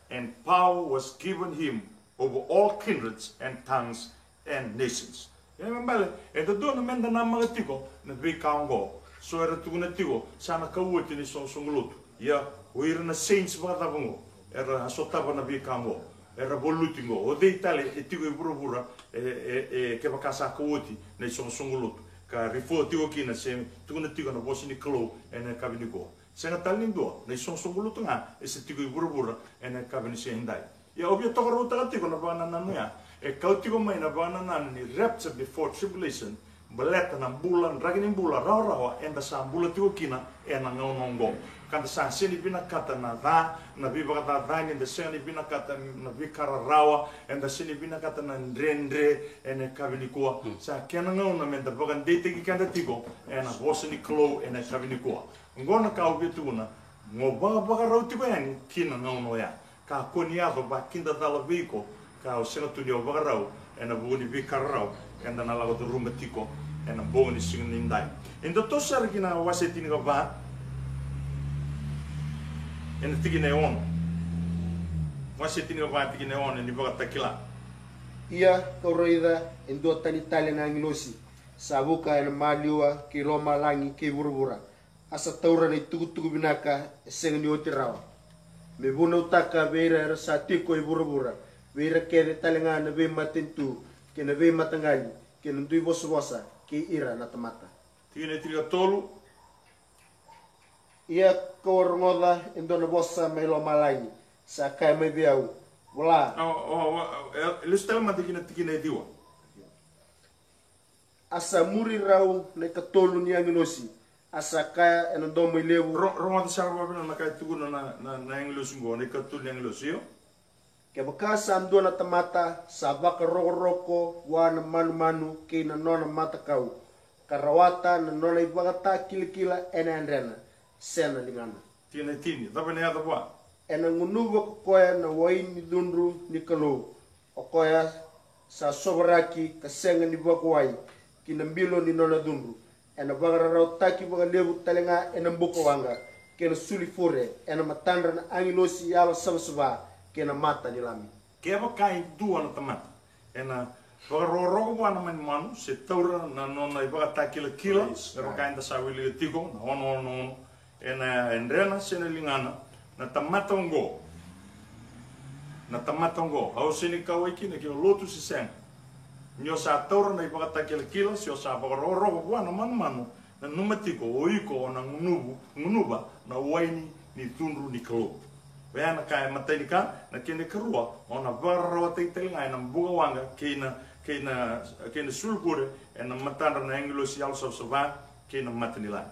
and power was given him over all kindreds and tongues and nations. E me bale, e dodonu meda namaka tiko na veika oqo. So era tukuna tiko sa na kau oti na isoqosoqo lotu. Ia, o ira na saints vakacava oqo era a sotava na veika oqo, era valuti oqo? O cei tale e tiko e vuravura e, e, e kevaka sa kau oti na isoqosoqo lotu, ka refer tiko kina se tukuna tiko na vosa ni Kalou ena yakavi nikua? Sega tale ni dua, na isoqosoqo lotu ga e se tiko i vuravura ena yakavi ni siga edai. Ia au via tokarautaka tiko na vakanananu ya, e kau tiko mai na vakanananu ni rapture before tribulation, baleta na bula, draki ni bula rawarawa eda sa bula tiko kina ena gauna oqo. Ka da sa sega ni vinakata na ca, na veivakacacani, da sega ni vinakata na veika rarawa, eda sega ni vinakata na dredre ena yakavi nikua. Sa kena gauna meda vakadeitaki keda tiko ena vosa ni Kalou ena yakavi nikua. Oqo na ka au via tukuna, mo vakavakarau tiko yani ki na gauna oya. Kakua ni yaco vakidacala vei iko, ka o sega tu ni o vakarau ena vuku ni veika rarawa eda na lako curuma tiko ena bogi ni siga nidai. Eda toso sara ki na wase tinikava, ena tikina e ono. Wase tinikava, tikina e ono, ni Vakatakila. Ia kau raica e dua tani tale na agilosi, sa vuka ena maliwa kei lomalagi kei vuravura, a sa taura na itukutuku vinaka e sega ni oti rawa, me vunautaka vei ira era sa tiko e vuravura, vei ira kece tale ga na veimatanitu, kei na veimataqali, kei na dui vosavosa, kei ira na tamata. Tikina e tinikatolu. Ia kau a rogoca e dua na vosa mai lomalagi, sa kaya mai vei au, vola. O, o, o, e, lesu tale mada ki na tikina e ciwa. A sa muri rau na ikatolu ni agilosi, a sa kaya ena domo i levu. Ro-, rogoca sara vakavinaka na ka e tukuna na, na, na agilosi oqo, na ikatolu ni agilosi, io. Kevaka sa dua na tamata sa vakarokoroko vua na manumanu kei na nona matakau, ka rawata na nona ivakatakilakila ena yadrena se na ligana. Tikina e tini, cava ena yaco vua? Ena gunuva ko koya na waini cudru ni Kalou, o koya sa sovaraki ka sega ni vakawai ki na bilo ni nona cudru, ena vakararawataki vakalevu tale ga ena bukawaqa, kei na sulifure ena matadra na agilosi yalosavasava, kei na mata ni Lami. Kevaka e dua na tamata ena vakarokoroko vua na manumanu, se taura na nona ivakatakilakila, me vaka eda sa wilika tiko, na ono ono ono, ena yadrena se na ligana, na tamata oqo, na tamata oqo, au sega ni kauwai kina ke o lotu se sega. Ni o sa taura na ivakatakilakila, se o sa vakarokoroko vua na manumanu, nanuma tiko, o iko o na gunuvu, gunuva na waini ni cudru ni Kalou. Oya na ka e matai ni ka. Na kena ikarua, o na vakararawataki tale ga ena bukawaqa kei na, kei na, kei na sulifure ena matadra na agilosi yalosavasava, kei na mata ni Lami.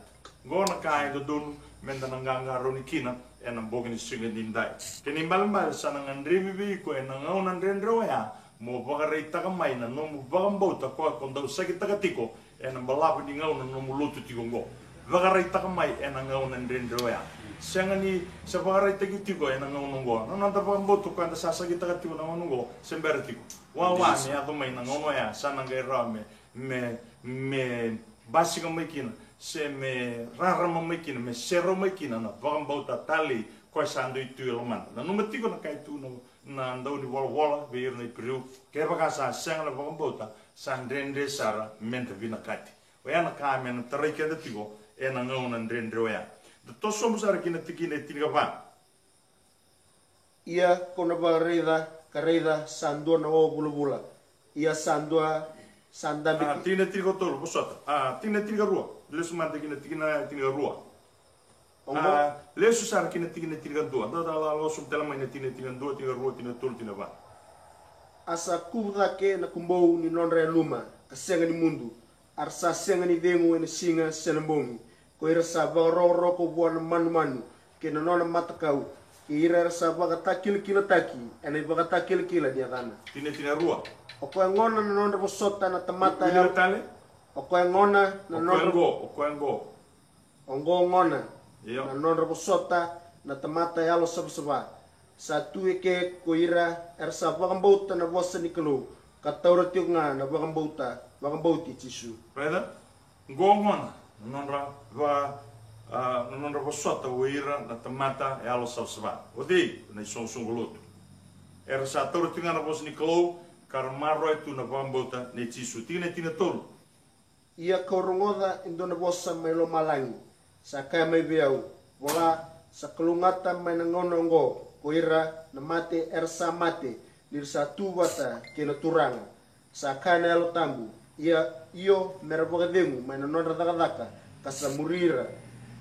Oqo na ka e dodonu meda na qaqarauni kina ena bogi ni siga nidai. Kena ibalebale sa na gadrevi vei iko ena gauna dredre oya, mo vakaraitaka mai na nomu vakabauta koya ko dau sakitaka tiko ena balavu ni gauna nomu lotu tiko oqo. Vakaraitaka mai ena gauna dredre oya. Sega ni se vakaraitaki tiko ena gauna oqo. Na noda vakabauta koya da sa sakitaka tiko na gauna oqo, se bera tiko. Wawa me yaco mai na gauna oya, sa na qai rawa me, me, me basika mai kina, se me rarama mai kina, me serau mai kina na vakabauta talei koya sa dui tu e lomada. Nanuma tiko na ka e tu na, na dau ni volavola vei ira na Iperiu, kevaka sa sega na vakabauta, sa dredre sara meda vinakati. Oya na ka me na tarai keda tiko ena gauna dredre oya. Da toso sobu sara ki na tikina e tinikava. Ia kau na vakaraica, ka raica sa dua na o vulavula. Ia sa dua sa dabe. A, tikina tinikatolu, vosota. A, tikina tinikarua. Lesu mada ki na tikina tinikarua. Oqo. A, lesu sara ki na tikina tinikadua. Da, da, da, lesu tale mai na tikina tinikadua, tinikarua, tinikatolu, tinikava. A sa kuvu cake na kubou ni nodra yaluma, ka sega ni mudu. A ra sa sega ni cegu ena siga se na bogi. Ko ira sa vakarokoroko vua na manumanu kei na nona matakau, kei ira era sa vakatakilakilataki ena ivakatakilakila ni yacana. Tikina tinikarua. O koya gona na nodra vosota na tamata. Wilika tale. O koya gona na nodra. O koya oqo, o koya oqo. Oqo gona. Io. Na nodra vosota na tamata yalosavasava. Sa tu eke ko ira era sa vakabauta na vosa ni Kalou, ka taura tiko ga na vakabauta, vakabauti Jisu. Raica? Oqo gona na nodra va, a, na nodra vosota o ira na tamata yalosavasava. O cei? Na isoqosoqo lotu. Era sa taura tiko ga na vosa ni Kalou, ka ra maroroya tu na vakabauta nei Jisu. Tikina e tinikatolu. Ia kau rogoca e dua na vosa mai lomalagi, sa kaya mai vei au, vola, sa kalougata mai na gauna oqo ko ira na mate era sa mate, ni ra sa tu vata kei na Turaga. Sa kaya na Yalo Tabu, ia, io, me ra vakacegu mai na nodra cakacaka, ka sa muri ira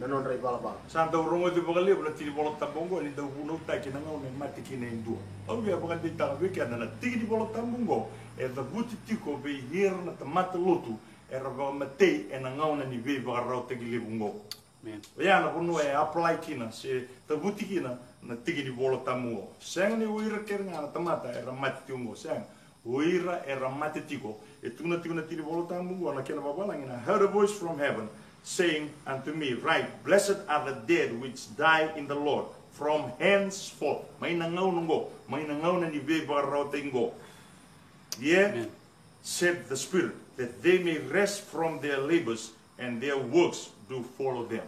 na nodra ivalavala. Sa dau rogoci vakalevu na tiki ni Vola Tabu oqo ni dau vunautaki na gauna e mate kina e dua. Au via vakadeitaka vei keda na tiki ni Vola Tabu oqo e cavuti tiko vei ira na tamata lotu era vakamatei ena gauna ni veivakararawataki levu oqo. Amen. Oya na vanua e apply kina se tavuti kina na tiki ni Vola Tabu oqo. Sega ni o ira kece ga na tamata era mate tiko oqo, sega. O ira era mate tiko. E tukuna tiko na tiki ni Vola Tabu oqo na kena vavalagi na, "I heard a voice from heaven saying unto me, Write, Blessed are the dead which die in the Lord, from henceforth." Mai na gauna oqo, mai na gauna ni veivakararawataki oqo. Yet, Amen. Said the Spirit, that they may rest from their labors, and their works do follow them.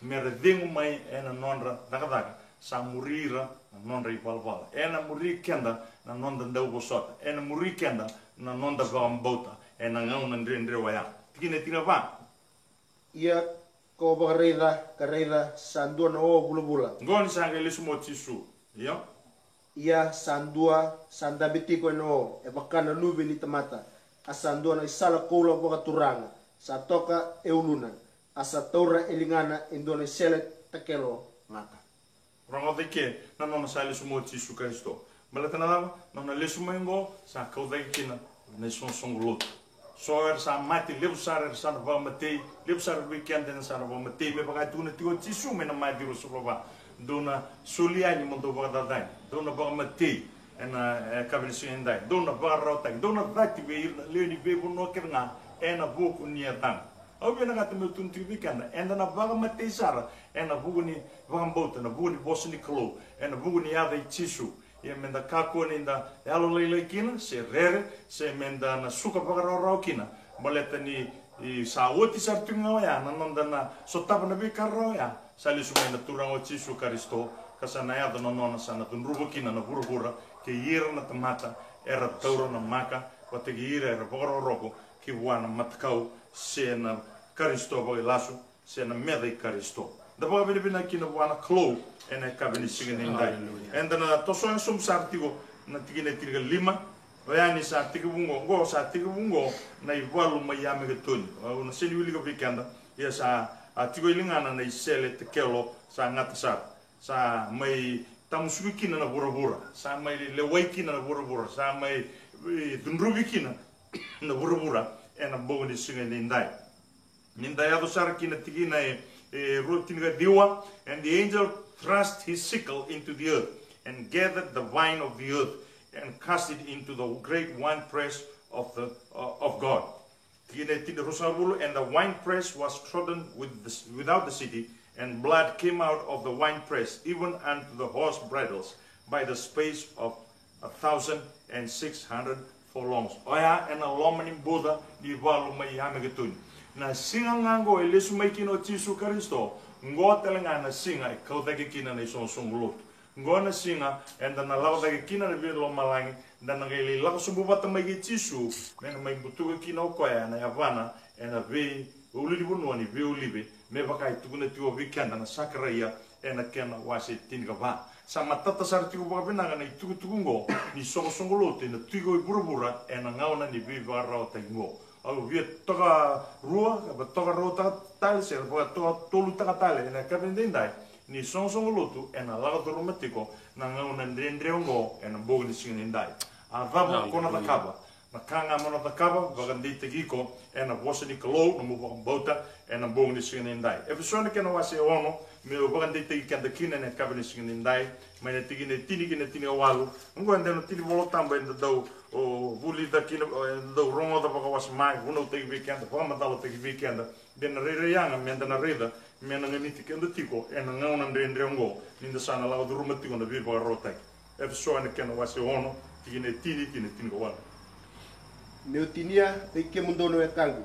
Me ra cegu mai ena nodra cakacaka, sa muri ira na nodra ivalavala. Ena muri keda na noda dauvosota, ena muri keda na noda vakabauta ena gauna dredre oya. Tikina e tinikava. Ia kau vakaraica, ka raica sa dua na o vulavula. Qo ni sa qai lesu mai o Jisu. Io. Ia sa dua sa dabe tiko ena o, e vaka na Luve ni tamata, a sa dua na isala koula vakaturaga sa toka e uluna, a sa taura e ligana e dua na isele takelo gata. Rogoca i ke na nona sa lesu mai o Jisu Karisito. Baleta na cava? Na nona lesu mai oqo sa kau cake kina na isoqosoqo lotu. So era sa mate, levu sara era sa na vakamatei, levu sara vei keda era sa na vakamatei, me vaka e tukuna tiko o Jisu mai na Maciu ruasagavulu ka va. Dou na soli yani mo dou vakacacani, dou na vakamatei ena, e, yakavi ni siga nidai, dou na vakararawataki, dou na cati vei ira na lewe ni veivanua kece ga ena vuku ni yacaqu. Au vinakata meu tukuna tiko vei keda, eda na vakamatei sara ena vuku ni vakabauta, ena vuku ni vosa ni Kalou, ena vuku ni yaca i Jisu. Ia meda kakua ni da yalolailai kina, se rere, se meda na suka vakarawarawa kina. Baleta ni, i, sa oti sara tiko ga oya na noda na sotava na veika rarawa oya. Sa lesu mai na Turaga o Jisu Karisito, ka sa na yaco na nona sa na cudruva kina na vuravura, kei ira na tamata era taura na maka, vata kei ira era vakarokoroko ki vua na matakau, se na Karisito vakailasu, se na meca i Karisito. Da vakavinavinaka kina vua na Kalou ena yakavi ni siga nidai. Hallelujah. Eda na toso sobu sara tiko na tikina e tinikalima. Oya ni sa tekivu oqo, oqo sa tekivu oqo na ivalu mai Amegetoni. Au na sega ni wilika vei keda, ia sa, a, tiko e ligana na isele takelo sa gata sara. Sa mai tamusuki kina na vuravura, sa mai lewai kina na vuravura, sa mai, e, cudruvi kina na vuravura ena bogi ni siga nidai. Ni da yaco sara ki na tikina e, e, rua tinikaciwa, and the angel thrust his sickle into the earth, and gathered the vine of the earth, and cast it into the great winepress of the, uh, of God. Tikina e tini, ruasagavulu, and the winepress was trodden with the, without the city, and blood came out of the winepress, even unto the horse bridles, by the space of a thousand and six hundred furlongs. Oya ena loma ni buca ni valu mai Amegetoni. Na siga ga oqo e lesu mai kina o Jisu Karisito, oqo tale ga na siga e kau cake kina na isoqosoqo lotu. Oqo na siga eda na lako cake kina na veilomalagi, da na qai lai lako sobu vata mai kei Jisu, me na mai butuka kina o koya na yavana ena veiulunivanua ni veiolive, me vaka e tukuna tiko vei keda na Sakaraia ena kena wase tinikava. Sa matata sara tiko vakavinaka na itukutuku oqo ni soqosoqo lotu ena tiko i vuravura ena gauna ni veivakararawataki oqo. Au via tokaruataka tale se vakatokatolutaka tale ena yakavi edaidai, ni soqosoqo lotu ena lako curuma tiko na gauna dredre oqo ena bogi ni siga nidai. A cava ko na cakava? Na ka ga mo na cakava, vakadeitaki iko ena vosa ni Kalou, nomu vakabauta ena bogi ni siga nidai. Efeso na kena wase ono, meu vakadeitaki keda kina ena yakavi ni siga nidai, mai na tikina e tini ki na tinikawalu. Oqo eda na tiki ni Vola Tabu eda dau, o, vulica kina, o, eda dau rogoca vakawasoma, vunautaki vei keda, vakamacalataki vei keda. De na rairai yaga meda na raica, me na ganiti keda tiko ena gauna dredre oqo, ni da sa na lako curuma tiko na veivakararawataki. Efeso ena kena wase ono, tikina e tini ki na tinikawalu. Meu tinia vei kemudou na wekaqu,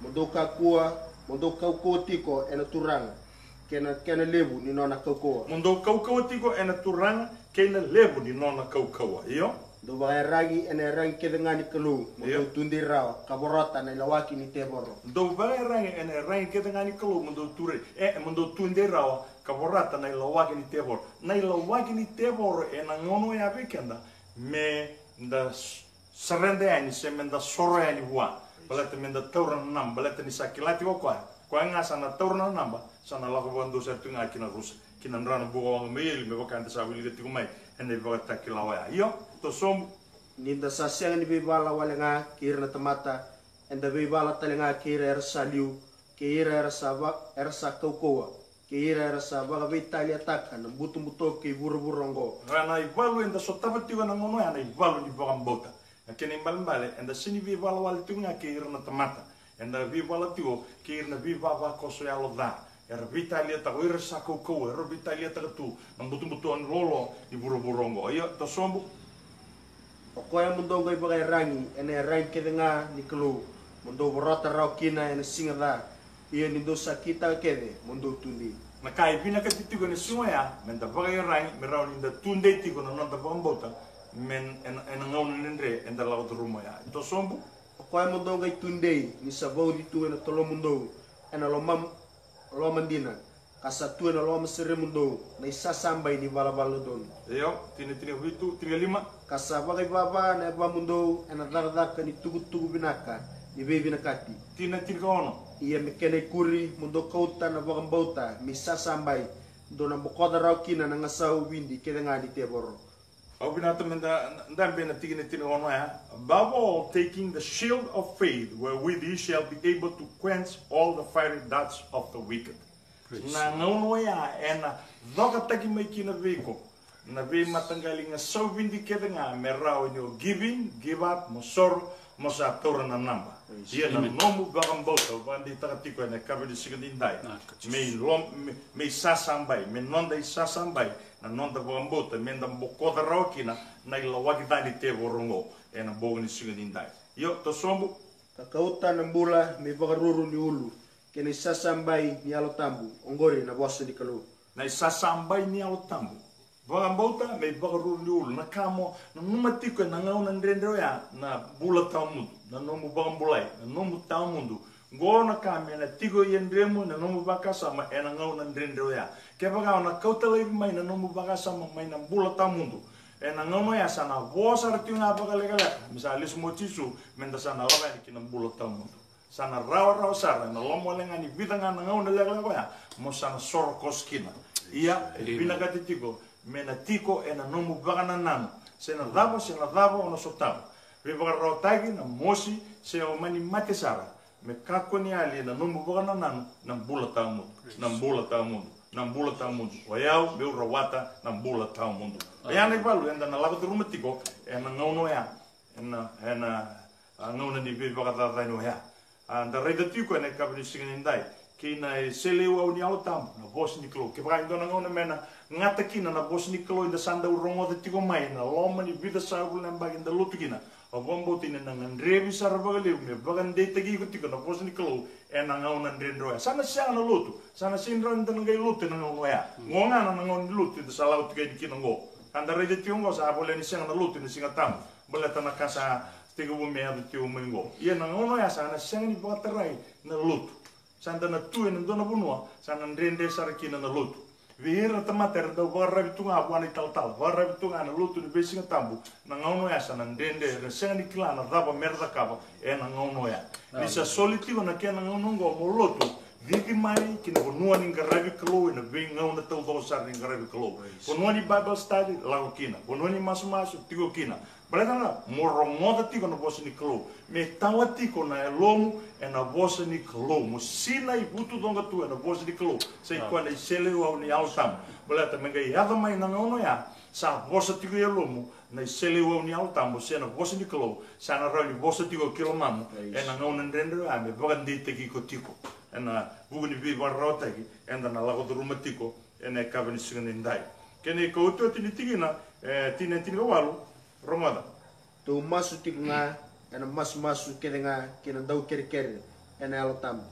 mo dou kakua, mo dou kaukauwa tiko ena Turaga, kei na, kei na levu ni nona kaukauwa. Mo dou kaukauwa tiko ena Turaga, kei na levu ni nona kaukauwa. Io. Dou vakaiyaragi ena iyaragi kece ga ni Kalou, mo, io, dou tudei rawa ka vorata na ilawaki ni tevoro. Dou vakaiyaragi ena iyaragi kece ga ni Kalou, mo dou tudei, e, mo dou tudei rawa ka vorata na ilawaki ni tevoro. Na ilawaki ni tevoro ena gauna oya vei keda, me da s-, sareda yani se me da soro yani vua. Baleta me da taura na naba, baleta ni sa kila tiko o koya, koya ga sa na taura na naba, sa na lako vakadua sara tu ga ki na rusa, ki na dra na bukawaqa mai eli, me vaka eda sa wilika tiko mai ena iVakatakila oya. Io, toso sobu. Ni da sa sega ni veivala wale ga kei ira na tamata, Eda veivala tale ga kei ira era sa liu, kei ira era sa va-, era sa kaukauwa, kei ira era sa vakaveitaliataka na butobuto kei vuravura oqo. Ra na ivalu eda sotava tiko ena gauna oya na ivalu ni vakabauta. Na kena ibalebale, eda sega ni veivala wale tiko ga kei ira na tamata. Eda veivala tiko kei ira na veivavakoso yalo ca. Era veitaliataka, o ira sa kaukauwa, era veitaliataka tu na butobuto ni lolo ni vuravura oqo. Io, toso sobu. O koya mo dou qai vakaiyaragi ena iyaragi kece ga ni Kalou, mo dou vorata rawa kina ena siga ca. Ia ni dou sa kitaka kece, mo dou tudei. Na ka e vinakati tiko ena siga oya, meda vakaiyaragi, me rawa ni da tudei tiko na noda vakabauta, me ena, ena gauna dredre eda lako curuma oya. Toso sobu. O koya mo dou qai tudei, ni sa vauci tu ena tolomudou, ena loma, loma dina, ka sa tu ena loma seremudou na isasabai ni valavala dodonu. Io, tini, tini, vitu, tini, lima. Ka sa vakaivava na yavamudou ena cakacaka ni tukutuku vinaka ni veivinakati. Tina, tini ka ono. Ia me kena ikuri mo dou kauta na vakabauta me isasabai, dou na bokoca rawa kina na gasau vidi kece ga ni tevoro. Au vinata me da, da dabe na tikina tini ka ono ya. Above all, taking the shield of faith, wherewith ye shall be able to quench all the fiery darts of the wicked. Praise. Na gauna oya ena cokataki mai kina vei iko na veimataqali gasau vidi kece ga me rawa ni o give in, give up, mo soro, mo sa taura na naba. Praise. Ia na, amen, nomu vakabauta, au vakadeitaka tiko ena yakavi ni siga nidai. Na ka, Jesus. Me ilom-, me, me isasabai, me noda isasabai na noda vakabauta, meda bokoca rawa kina na ilawaki ca ni tevoro oqo ena bogi ni siga nidai. Io, toso sobu. Ka kauta na bula me ivakaruru ni ulu, kei na isasabai ni Yalo Tabu, oqori na vosa ni Kalou. Na isasabai ni Yalo Tabu. Vakabauta me ivakaruru ni ulu, na ka mo nanuma tiko ena gauna dredre oya, na bula tawamudu, na nomu vakabulai, na nomu tawamudu. Qo na ka me na tiko e yadremu ena nomu vakasama ena gauna dredre oya. Kevaka o na kauta laivi mai na nomu vakasama mai na bula tawamudu, ena gauna oya sa na vo sara tiko ga vakalekaleka me sa lesu mai o Jisu, meda sa na lako yani ki na bula tawamudu. Sa na rawarawa sara ena loma wale ga ni vica ga na gauna lekaleka oya, mo sa na soro koso kina. Ia, e, amen, vinakati tiko me na tiko ena nomu vakanananu. Se na cava, se na cava o na sotava, veivakararawataki, na mosi, se o mani mate sara, me kakua ni yali ena nomu vakanananu na bula tawamudu, na bula tawamudu, na bula tawamudu. O yau meu rawata na bula tawamudu. Oya na ivalu eda na lako curuma tiko ena gauna oya, ena, ena, a, gauna ni veivakacacani oya. A, da raica tiko ena yakavi ni siga nidai kei na iseleiwau ni Yalo Tabu, na vosa ni Kalou. Kevaka e dua na gauna me na gata kina na vosa ni Kalou eda sa dau rogoca tiko mai ena loma ni vica sagavulu na yabaki eda lotu kina, au vakabauta ni na gadrevi sara vakalevu me vakadeitaki iko tiko na vosa ni Kalou ena gauna dredre oya. Sa na sega na lotu, sa na sega ni rawa ni da na qai lotu ena gauna oya. Qo ga na gauna ni lotu eda sa lako tiko yani kina qo. Ka da raica tiko qo sa voleka ni sega na lotu ena Sigatabu, baleta na ka sa tekivu me yaco tiko mai qo. Ia na gauna oya sa na sega ni vakatarai na lotu. Sa da na tu ena dua na vanua sa na dredre sara kina na lotu. Vei ira na tamata era dau vakararavi tu ga vua na italatala, vakararavi tu ga na lotu ni veisigatabu, na gauna oya sa na dredre, era sega ni kila na cava mera cakava ena gauna oya. Ni sa soli tiko na kena gauna oqo mo lotu, cici mai ki na vanua ni qaravi Kalou ena veigauna taucoko sara ni qaravi Kalou. Vanua ni Bible study, lako kina. Vanua ni masumasu, tiko kina. Baleta na, mo rogoca tiko na vosa ni Kalou. Me tawa tiko na yalomu ena vosa ni Kalou. Mo sinai vutucoqa tu ena vosa ni Kalou. Sa i koya na iseleiwau ni Yalo Tabu. Baleta me qai yaco mai na gauna oya, sa vosa tiko e yalomu na iseleiwau ni Yalo Tabu, se na vosa ni Kalou, sa na rawa ni vosa tiko ki lomamu ena gauna dredre oya, me vakadeitaki iko tiko. Ena vuku ni veivakararawataki eda na lako curuma tiko ena yakavi ni siga nidai. Kena ikaotioti ni tikina, e, tini, tini ka walu, rogoca. Tou masu tiko ga ena masumasu kece ga kei na daukerekere ena Yalo Tabu,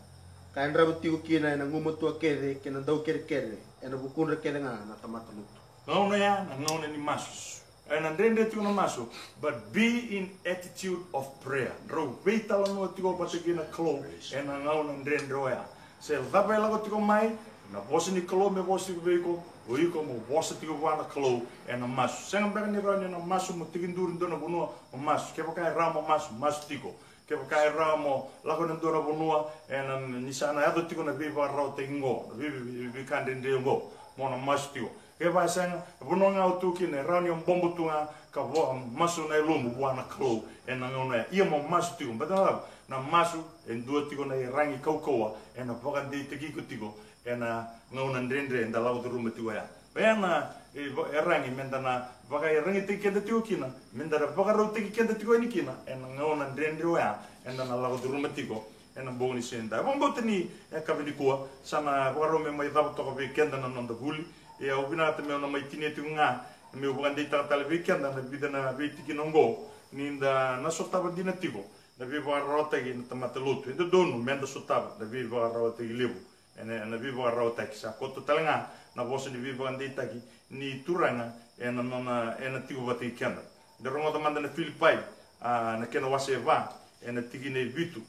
ka yadrava tiko kina ena gumatua kece kei na daukerekere ena vukudra kece ga na tamata lotu. Gauna ya na gauna ni masu. Ena dredre tiko na masu, but be in attitude of prayer. Drau veitalanoa tiko vata kei na Kalou ena gauna dredre oya. Se cava e lako tiko mai, na vosa ni Kalou me vosa tiko vei iko, o iko mo vosa tiko vua na Kalou ena masu. Sega beka ni rawa ni na masu mo tekiduru e dua na vanua mo masu. Kevaka e rawa mo masu, masu tiko. Kevaka e rawa mo lako ena dua na vanua, ena, ni sa na yaco tiko na veivakararawataki oqo, na vei, vei, vei, veika dredre oqo, mo na masu tiko. E va sega, vanua ga o tu kina e rawa ni o bobo tu ga ka vo masu na yalomu vua na Kalou ena gauna ya. Ia mo masu tiko, baleta na cava? Na masu e dua tiko na iyaragi kaukauwa ena vakadeitaki iko tiko ena gauna dredre eda lako curuma tiko ya. Oya na, e, va-, iyaragi meda na vakaiyaragitaki keda tiko kina, meda na vakarautaki keda tiko yani kina ena gauna dredre oya eda na lako curuma tiko ena bogi ni siga nidai. Vakabauta ni, e, yakavi nikua sa na vakarau me mai cava toka vei keda na noda vuli. Ia au vinakata meu na mai tinia tiko ga meu vakadeitaka tale vei keda na vica na veitikina oqo, ni da na sotava dina tiko na veivakararawataki na tamata lotu. E dodonu meda sotava na veivakararawataki levu. Ena, ena veivakararawataki sa koto tale ga na vosa ni veivakadeitaki ni Turaga ena nona, ena tiko vata kei keda. Da rogoca mada na Filipai, a, na kena wase e va, ena tikina e vitu.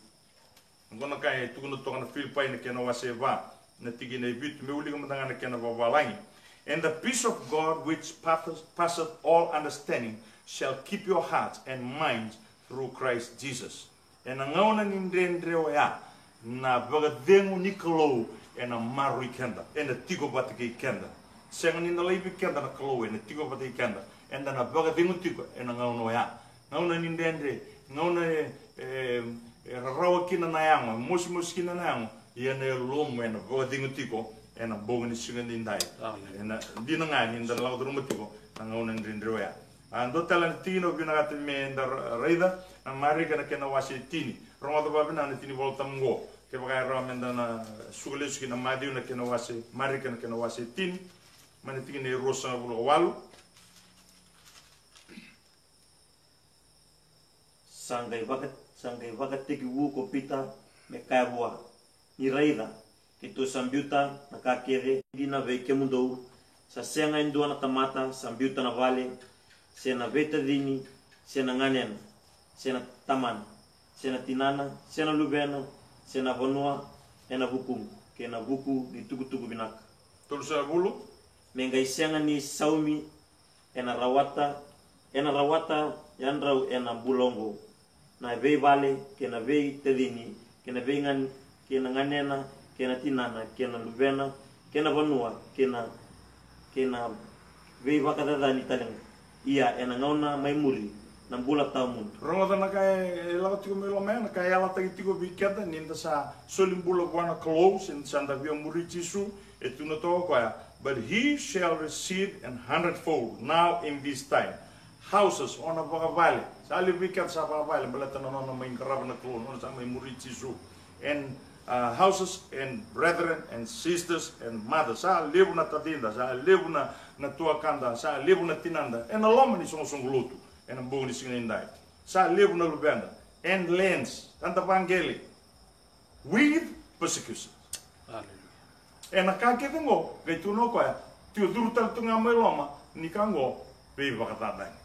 Oqo na ka e tukuna toka na Filipai na kena wase e va, na tikina e vitu, me wilika mada ga na kena vavalagi. "And the peace of God which passeth, passeth all understanding shall keep your hearts and minds through Christ Jesus." Ena gauna ni dredre oya, na vakacegu ni Kalou ena maroroi keda, ena tiko vata kei keda. Sega ni na laivi keda na Kalou, ena tiko vata kei keda. Eda na vakacegu tiko ena gauna oya. Gauna ni dredre, gauna e, e, e rarawa kina na yago, e mosimosi kina na yago, ia na yalomu ena vakacegu tiko ena bogi ni siga nidai. Amen. Ena dina ga ni da na lako curuma tiko na gauna ni dredre oya. A, dua tale na tikina au vinakata meda ra-, raica, na Marika na kena wase e tini. Rogoca vakavinaka na tini Volatabu oqo. Kevaka e rawa meda na suka lesu ki na Maciu na kena wase, Marika na kena wase e tini, mai na tikina e ruasagavulu ka walu. Sa qai vaka-, sa qai vakatekivu ko Pita me kaya vua, "Ni raica, keitou sa biuta na ka kece dina vei kemudou, sa sega e dua na tamata sa biuta na vale, se na veitacini, se na ganena, se na tamana, se na tinana, se na luvena, se na vanua, ena vukuqu, kei na vuku ni tukutuku vinaka." Tolusagavulu. Me qai sega ni saumi ena rawata, ena rawata yadrau ena bula oqo, na veivale, kei na veitacini, kei na veigan-, kei na ganena, kei na tinana, kei na luvena, kei na vanua, kei na, kei na veivakacacani talega. Ia ena gauna mai muri, na bula tawamudu. Rogoca na ka e, e lako tiko mai loma ya, na ka e yalataki tiko vei keda ni da sa soli bula vua na Kalou, se ni sa da via muri Jisu, e tukuna toka o koya, "But he shall receive an hundredfold now in this time." Houses, o na vakavale. Sa levu vei keda sa vakavale, baleta na nona mai qarava na Kalou, nona sa mai muri Jisu. And, uh, houses and brethren and sisters and mothers. Sa levu na tacida, sa levu na, na tuakada, sa levu na tinada. Ena loma ni soqosoqo lotu, ena bogi ni siga nidai. Sa levu na luveda. And lands, sa da vaqele. With persecution. Hallelujah. Ena ka kece oqo, qai tukuna o koya, tiko curu tale tu ga mai loma ni ka oqo, veivakacacani.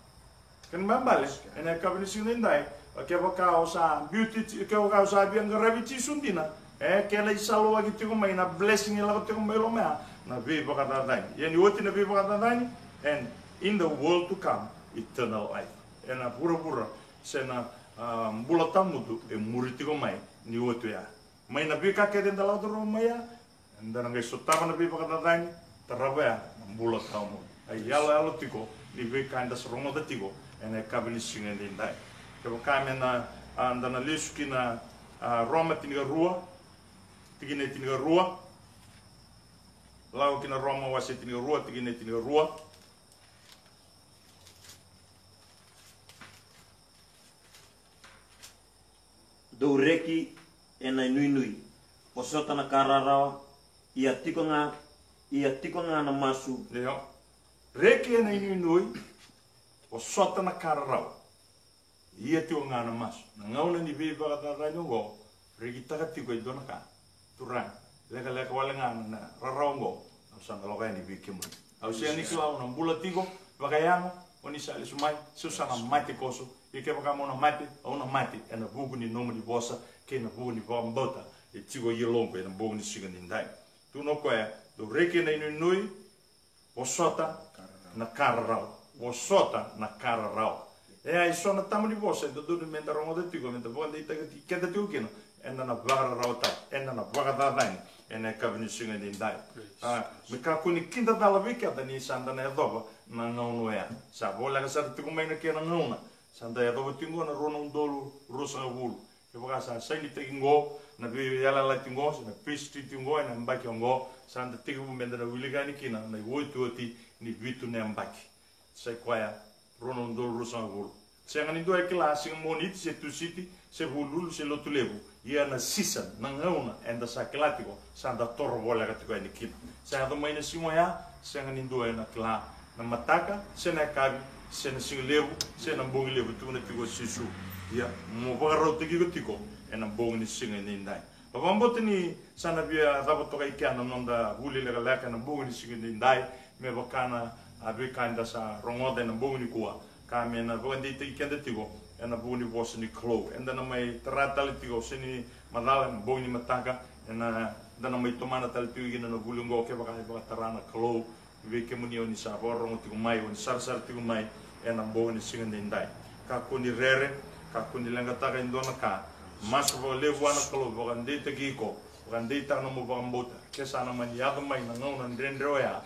Kena ibalebale, ena yakavi ni siga nidai, kevaka o sa biuti, kevaka o sa via qaravi Jisu dina, e, kena isaluwaki tiko mai na blessing e lako tiko mai loma ya, na veivakacacani. Ia ni oti na veivakacacani, and in the world to come, eternal life. Ena vuravura, se na, a, bula tawamudu e muri tiko mai ni oti oya. Mai na veika kece eda lako curuma mai ya, eda na qai sotava na veivakacacani, tarava ya na bula tawamudu. A iyaloyalo tiko ni veika eda sa rogoca tiko ena yakavi ni siga edaidai. Kevaka me na, a, da na lesu ki na, a, Roma tinikarua, tikina e tinikarua. Lako ki na Roma wase tinikarua, tikina e tinikarua. Dou reki ena inuinui, vosota na ka rarawa, ia tiko ga, ia tiko ga na masu. Io. Reki ena inuinui, vosota na ka rarawa, ia tiko ga na masu. Na gauna ni veivakacacani oqo, rekitaka tiko e dua na ka. Turaga, lekaleka wale ga na rarawa oqo, au sa na lako yani vei kemuni. Au sega ni kila au na bula tiko vakayago, o ni sa lesu mai, se au sa na mate koso. Ia kevaka mo na mate, au na mate ena vuku ni nomuni vosa kei na vuku ni vakabauta e tiko e yaloqu ena bogi ni siga nidai. Tukuna o koya, dou reki ena inuinui, vosota na ka rarawa. Vosota na ka rarawa. E a, e so na tama ni vosa e dodonu meda rogoca tiko, meda vakadeitaki keda tiko kina, eda na vakararawataki, eda na vakacacani ena yakavi ni siga edaidai. A, me kakua ni kidacala vei keda ni sa da na yacova na gauna oya. Sa voleka sara tiko mai na kena gauna. Sa da yacova tiko qo na rua na udolu ruasagavulu. Kevaka sa sainitaki qo na veiyalayalati qo, se na peace treaty qo ena yabaki oqo, sa da tekivu me da na wilika yani kina na iotioti ni vitu na yabaki. Sa i koya rua na udolu ruasagavulu. Sega ni dua e kila, siga Moniti se Tusiti se Vuliuli se Lotulevu. Ia na season, na gauna eda sa kila tiko, sa da toro voleka tiko yani kina. Sa yaco mai na siga oya, sega ni dua ena kila na mataka, se na yakavi, se na siga levu, se na bogi levu, tukuna tiko o Jisu. Ia mo vakarautaki iko tiko ena bogi ni siga edaidai. Au vakabauta ni sa na via cava toka i kea na noda vuli lekaleka ena bogi ni siga edaidai, me vaka na, a, veika eda sa rogoca ena bogi nikua, ka me na vakadeitaki keda tiko ena vuku ni vosa ni Kalou. Eda na mai tara tale tiko, se ni macala, ena bogi ni mataka, ena, da na mai tomana tale tiko kina na vuli oqo, kevaka e vakatara na Kalou vei kemuni, o ni sa vakarorogo tiko mai, o ni sarasara tiko mai ena bogi ni siga edaidai. Kakua ni rere, kakua ni leqataka e dua na ka. Masu vakalevu vua na Kalou, vakadeitaki iko, vakadeitaka nomu vakabauta. Ke sa na mani yaco mai na gauna dredre oya,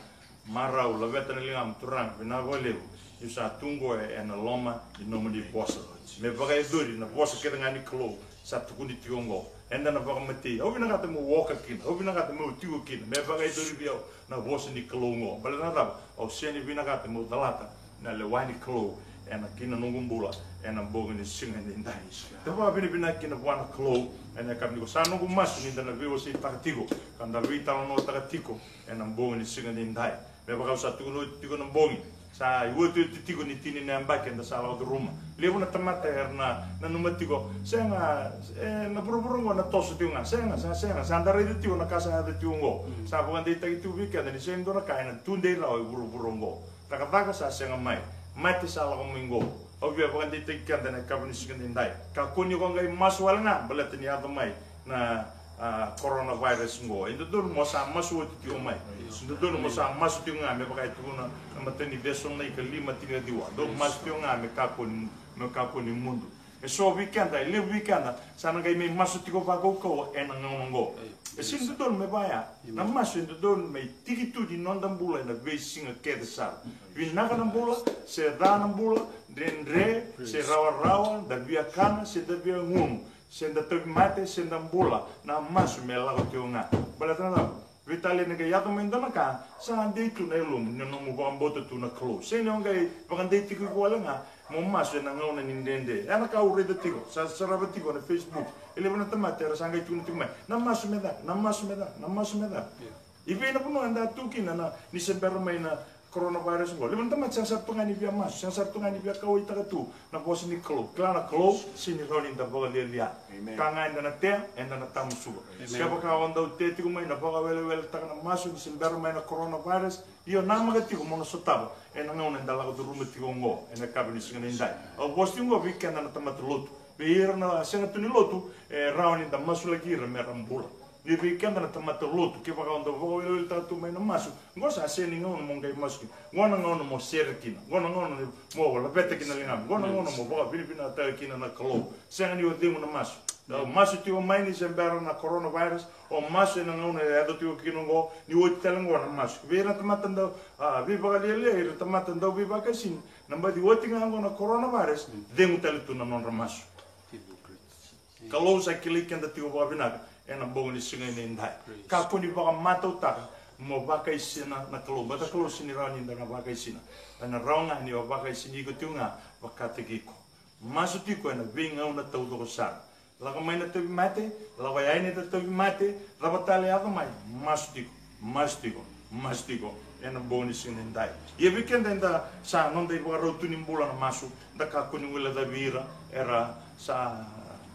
marau, laveta na ligamu, Turaga, vinaka vakalevu. Niu sa tu oqo ena loma ni nomuni vosa, me vakayacori na vosa kece ga ni Kalou sa tukuni tiko oqo. Eda na vakamatei. Au vinakata meu oka kina, au vinakata meu tiko kina, me vakayacori vei au na vosa ni Kalou oqo. Baleta na cava? Au sega ni vinakata meu calata na lewa ni Kalou ena kina noqu bula ena bogi ni siga edaidai. Da vakavinavinaka kina vua na Kalou ena yakavi nikua. Sa noqu masu ni da na veiwaseitaka tiko ka da veitalanoataka tiko ena bogi ni siga edaidai. Me vaka au sa tukuna oti tiko na bogi, sa iotioti tiko ni tini na yabaki eda sa lako curuma. Levu na tamata era na nanuma tiko, sega, e, na vuravura oqo na toso tiko ga. Sega, sa sega, sa da raica tiko na ka sa yaco tiko oqo. Sa vakadeitaki tiko vei keda ni sega ni dua na ka ena tudei rawa e vuravura oqo. Cakacaka sa sega mai, mate sa lako mai oqo. Au via vakadeitaki keda ena yakavi ni siga edaidai. Kakua ni ko qai masu wale ga baleta ni yaco mai na, a, coronavirus oqo. E dodonu mo sa masu oti tiko mai. E dodonu mo sa masu tiko ga, me vaka e tukuna na matai ni Cesalonaika lima, tinikaciwa. Dou masu tiko ga me kakua ni, me kakua ni mudu. E so vei keda, e levu vei keda sa na qai mai masu tiko vakaukauwa ena gauna oqo. E sega ni dodonu me vaya. Na masu e dodonu me tiki tu ni noda bula ena veisiga kece sara. Vinaka na bula se ca na bula, dredre se rawarawa, da via kana se da via gunu, se da tauvimate se da bula, na masu me lako tiko ga. Baleta na cava? Veitalia ni qai yaco mai dua na ka, sa dei tu na yalomu ni nomu vakabauta tu na Kalou. Sega ni o qai vakadeitaki iko wale ga mo masu ena gauna ni dredre. Ya na ka au raica tiko, sa sarava tiko na Facebook. E levu na tamata era sa qai tukuna tiko mai, na masu me caka, na masu me caka, na masu me caka. I vei na vanua eda tu kina na, ni se bera mai na coronavirus oqo? Levu na tamata sega sara tu ga ni via masu, sega sara tu ga ni via kauwaitaka tu na vosa ni Kalou. Kila na Kalou sega ni rawa ni da vakalialia. Ka ga eda na tea, eda na tamusuka. Kevaka o dau tea tiko mai na vakaweleweletaka na masu ni se bera mai na coronavirus, io, namaka tiko mo na sotava ena gauna eda lako curuma tiko oqo ena yakavi ni siga edaidai. Au vosa tiko oqo vei keda na tamata lotu. Vei ira na sega tu ni lotu, e rawa ni da masulaki ira me ra bula. Ia vei keda na tamata lotu, kevaka o dau vakaweleweletaka tu mai na masu, oqo sa sega ni gauna mo qai masu kina. Oqo na gauna mo sere kina. Oqo na gauna mo laveta kina na ligamu. Oqo na gauna mo vakavinavinakataka kina na Kalou. Sega ni o cegu na masu. Dau masu tiko mai ni se bera na coronavirus, o masu ena gauna e yaco tiko kina oqo, ni oti tale oqo na masu. Vei ira na tamata dau, a, veivakalialia, ira na tamata dau veivakaisini, na baci oti ga oqo na coronavirus, cegu tale tu na nodra masu. Kalou sa kilai keda tiko vakavinaka ena bogi ni siga edaidai. Kakua ni vakamatautaka mo vakaisina na Kalou. Baleta na Kalou sega ni rawa ni da na vakaisina. Ena rawa ga ni o vakaisini iko tiko ga vakataki iko. Masu tiko ena veigauna taucoko sara. Lako mai na tauvimate, lako yani na tauvimate, cava tale yaco mai, masu tiko, masu tiko, masu tiko ena bogi ni siga edaidai. Ia vei keda eda sa noda ivakarau tu ni bula na masu, da kakua ni guilecavi ira era sa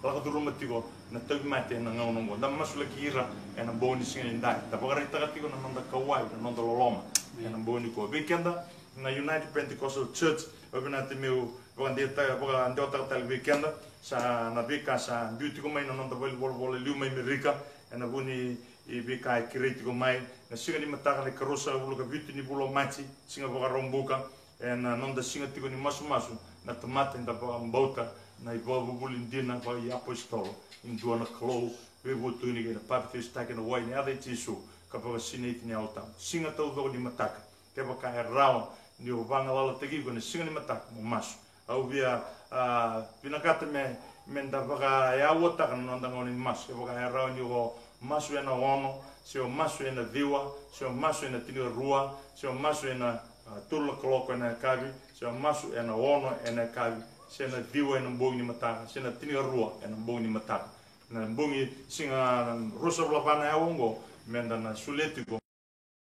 lako curuma tiko na tauvimate ena gauna oqo. Da masulaki ira ena bogi ni siga edaidai. Da vakaraitaka tiko na noda kauwai, na noda loloma ena bogi nikua. Vei keda na United Pentecostal Church, au vinakata meu vakadeitaka, vakadewataka tale vei keda, sa na veika sa biu tiko mai na noda valenivolavola liu mai Merika, ena vuku ni veika e kerei tiko mai, na siga ni mataka na ikaruasagavulu ka vitu ni vula o Maji, siga Vakaraubuka, ena noda siga tiko ni masumasu, na tamata eda vakabauta na ivakavuvuli dina vakaiapositolo, e dua na Kalou, veivutuni kei na papitaisotaki ena wai ena yaca i Jisu, ka vakasinaiti ena Yalo Tabu. Siga taucoko ni mataka, kevaka e rawa ni o vagalalataki iko ena siga ni mataka, mo masu. Au via, a, vinakata me, me da vakayauataka na noda gauna ni masu. Kevaka e rawa ni o masu ena ono, se o masu ena ciwa, se o masu ena tinikarua, se o masu ena, a, tolu na kaloko ena yakavi, se o masu ena ono ena yakavi, se na ciwa ena bogi ni mataka, se na tinikarua ena bogi ni mataka. Na bogi siga ruasagavulu ka va na aua oqo, meda na solia tiko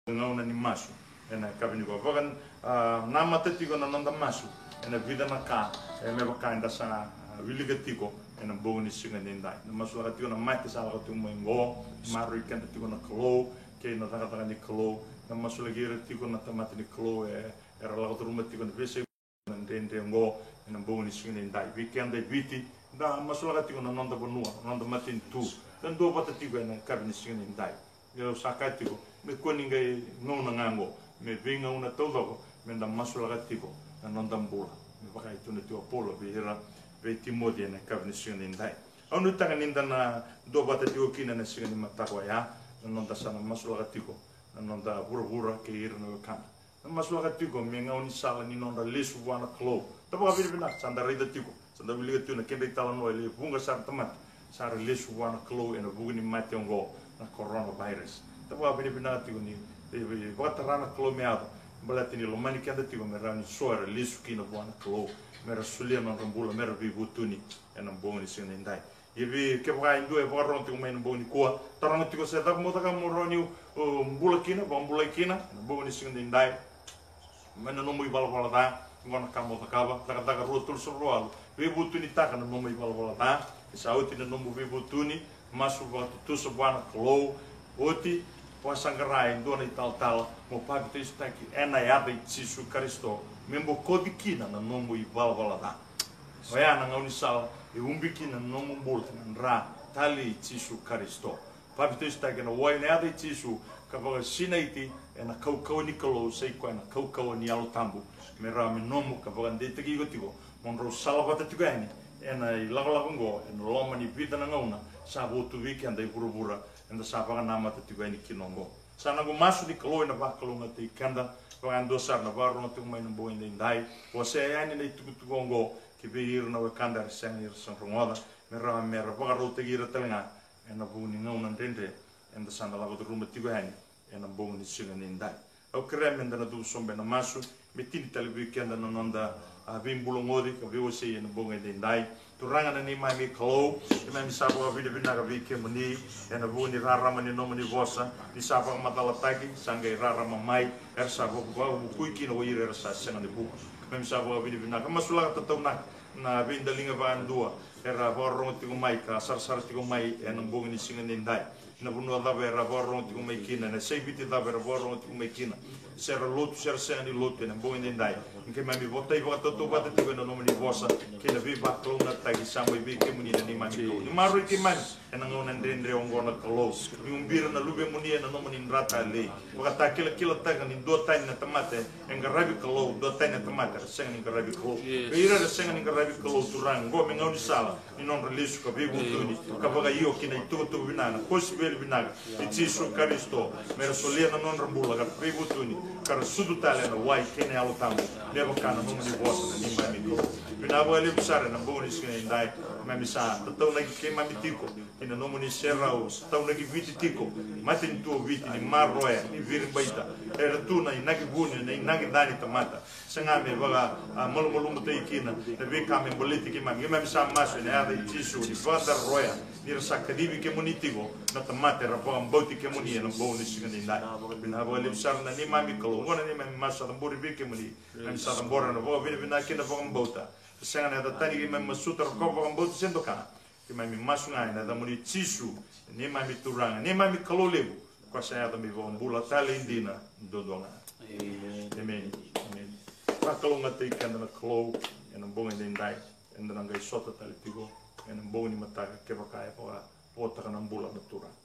gauna ni masu ena yakavi nikua. Vaka, a, namata tiko na noda masu ena vica na ka, e, me vaka eda sa, a, wilika tiko ena bogi ni siga nidai. Na masulaka tiko na mate sa lako tiko mai oqo, maroroi keda tiko na Kalou kei na cakacaka ni Kalou. Na masulaki ira tiko na tamata ni Kalou, e, era lako curuma tiko na veiyasai na dredre oqo ena bogi ni siga nidai. Vei keda e Viti, da masulaka tiko na noda vanua, na noda matanitu. Da duavata tiko ena yakavi ni siga nidai. Ia au sa kaya tiko, me kua ni qai gauna ga oqo, me veigauna taucoko, meda masulaka tiko na noda bula, me vaka e tukuna tiko o Paula vei ira, vei Timoci ena yakavi ni siga nidai. Au nuitaka ni da na duavata tiko kina ena siga ni mataka oya, na noda sa na masulaka tiko na noda vuravura kei ira na wekada. Na masulaka tiko me gaunisala ni nodra lesu vua na Kalou. Da vakavinavinaka, sa da raica tiko, sa da wilika tiko na kedra italanoa e lewe vuqa sara na tamata sa ra lesu vua na Kalou ena vuku ni mate oqo na coronavirus. Da vakavinavinaka tiko ni, e, e, vakatara na Kalou me yaco, baleta ni lomani keda tiko me rawa ni so era lesu kina vua na Kalou, me ra solia na nodra bula, me ra veivutuni ena bogi ni siga nidai. Ia vei kevaka e dua e vakarorogo tiko mai ena bogi nikua, taroga tiko se cava mo cakava mo rawa ni o, o, bula kina, vakabulai kina ena bogi ni siga nidai. Mai na nomu ivalavala ca, oqo na ka mo cakava, Cakacaka rua tolusagavulu ka walu. Veivutunitaka na nomu ivalavala ca. Ni sa oti na nomu veivutuni, masu vakatutusa vua na Kalou. Oti, vakasaqara e dua na italatala mo papitaisotaki ena yaca i Jisu Karisito, me bokoci kina na nomu ivalavala ca. Oya na gaunisala e ubi kina na nomu bula ena dra talei i Jisu Karisito. Papitaisotaki ena wai ena yaca i Jisu, ka vakasinaiti ena kaukauwa ni Kalou, sa i koya na kaukauwa ni Yalo Tabu, me rawa me nomu, ka vakadeitaki iko tiko mo drau salavata tiko yani ena ilakolako oqo, ena loma ni vica na gauna sa votu vei keda e vuravura, eda sa vakanamata tiko yani kina oqo. Sa noqu masu ni Kalou ena vakalougatataki keda, vaka e dua sara na vakarorogo tiko mai ena bogi edaidai, wasea yani na itukutuku oqo ki vei ira na wekada era sega ni ra sa rogoca, me rawa me ra vakarautaki ira tale ga ena vuku ni gauna dredre eda sa na lako curuma tiko yani ena bogi ni siga nidai. Au kerea meda na cuva sobu ena masu, me tini tale vei keda na noda, a, veibulagoci ka veiwasei ena bogi edaidai. Turaga na neimami Kalou, keimami sa vakavinavinaka vei kemuni ena vuku ni rarama ni nomuni vosa, ni sa vakamacalataki, sa qai rarama mai, era sa vakavukui kina o ira era sa sega ni vuku. Keimami sa vakavinavinaka, masulaka tataunaka na veidaliga vakadua era vakarorogo tiko mai ka sarasara tiko mai ena bogi ni siga nidai. Na vanua cava era vakarorogo tiko mai kina, na yasai Viti cava era vakarorogo tiko mai kina, se ra lotu se ra sega ni lotu ena bogi edaidai, ni keimami votai vakatautauvata tiko ena nomuni vosa kei na veivakalougatataki sa mai vei kemuni na neimami Kalou. Ni maroroi keimami ena gauna dredre oqo na Kalou, ni ubi ira na luvemuni ena nomuni dra talei. Vakatakilakilataka ni duatani na tamata e qaravi Kalou, duatani na tamata era sega ni qaravi Kalou. Vei ira era sega ni qaravi Kalou, Turaga, oqo me gaunisala ni nodra lesu ka veivutuni, ka vakaio ki na itukutuku vinaka, na kosipeli vinaka i Jisu Karisito, me ra solia na nodra bula ka veivutuni, ka ra sucu tale ena wai kei na Yalo Tabu, me vaka na nomuni vosa na neimami Kalou. Vinaka vakalevu sara ena bogi ni siga nidai, keimami sa tataunaki keimami tiko ki na nomuni serau, tataunaki Viti tiko, matanitu o Viti, ni maroroya, ni viribaita, era tu na inaki vuni, na inaki ca ni tamata. Sega me vaka, a, malumalumutaki kina na veika me baleti keimami. Keimami sa masu ena yaca i Jisu, ni vakadaroya ni ra sa kacivi kemuni tiko na tamata era vakabauti kemuni ena bogi ni siga nidai. Vinaka vakalevu sara na neimami Kalou, oqo na neimami masu sa cabori vei kemuni. Keimami sa cabora ena vakavinavinaka kei na vakabauta. Sega na yaca tani keimami masuta, rokova, vakabauta se doka. Keimami masu ga ena yacamuni Jisu, neimami Turaga, neimami Kalou levu, ko sa yaco me iVakabula talei dina duadua ga. Emeni. Emeni. Emeni. Vakalougatataki keda na Kalou ena bogi edaidai. Eda na qai sota tale tiko ena bogi ni mataka, kevaka e vakavotaka na bula na Turaga.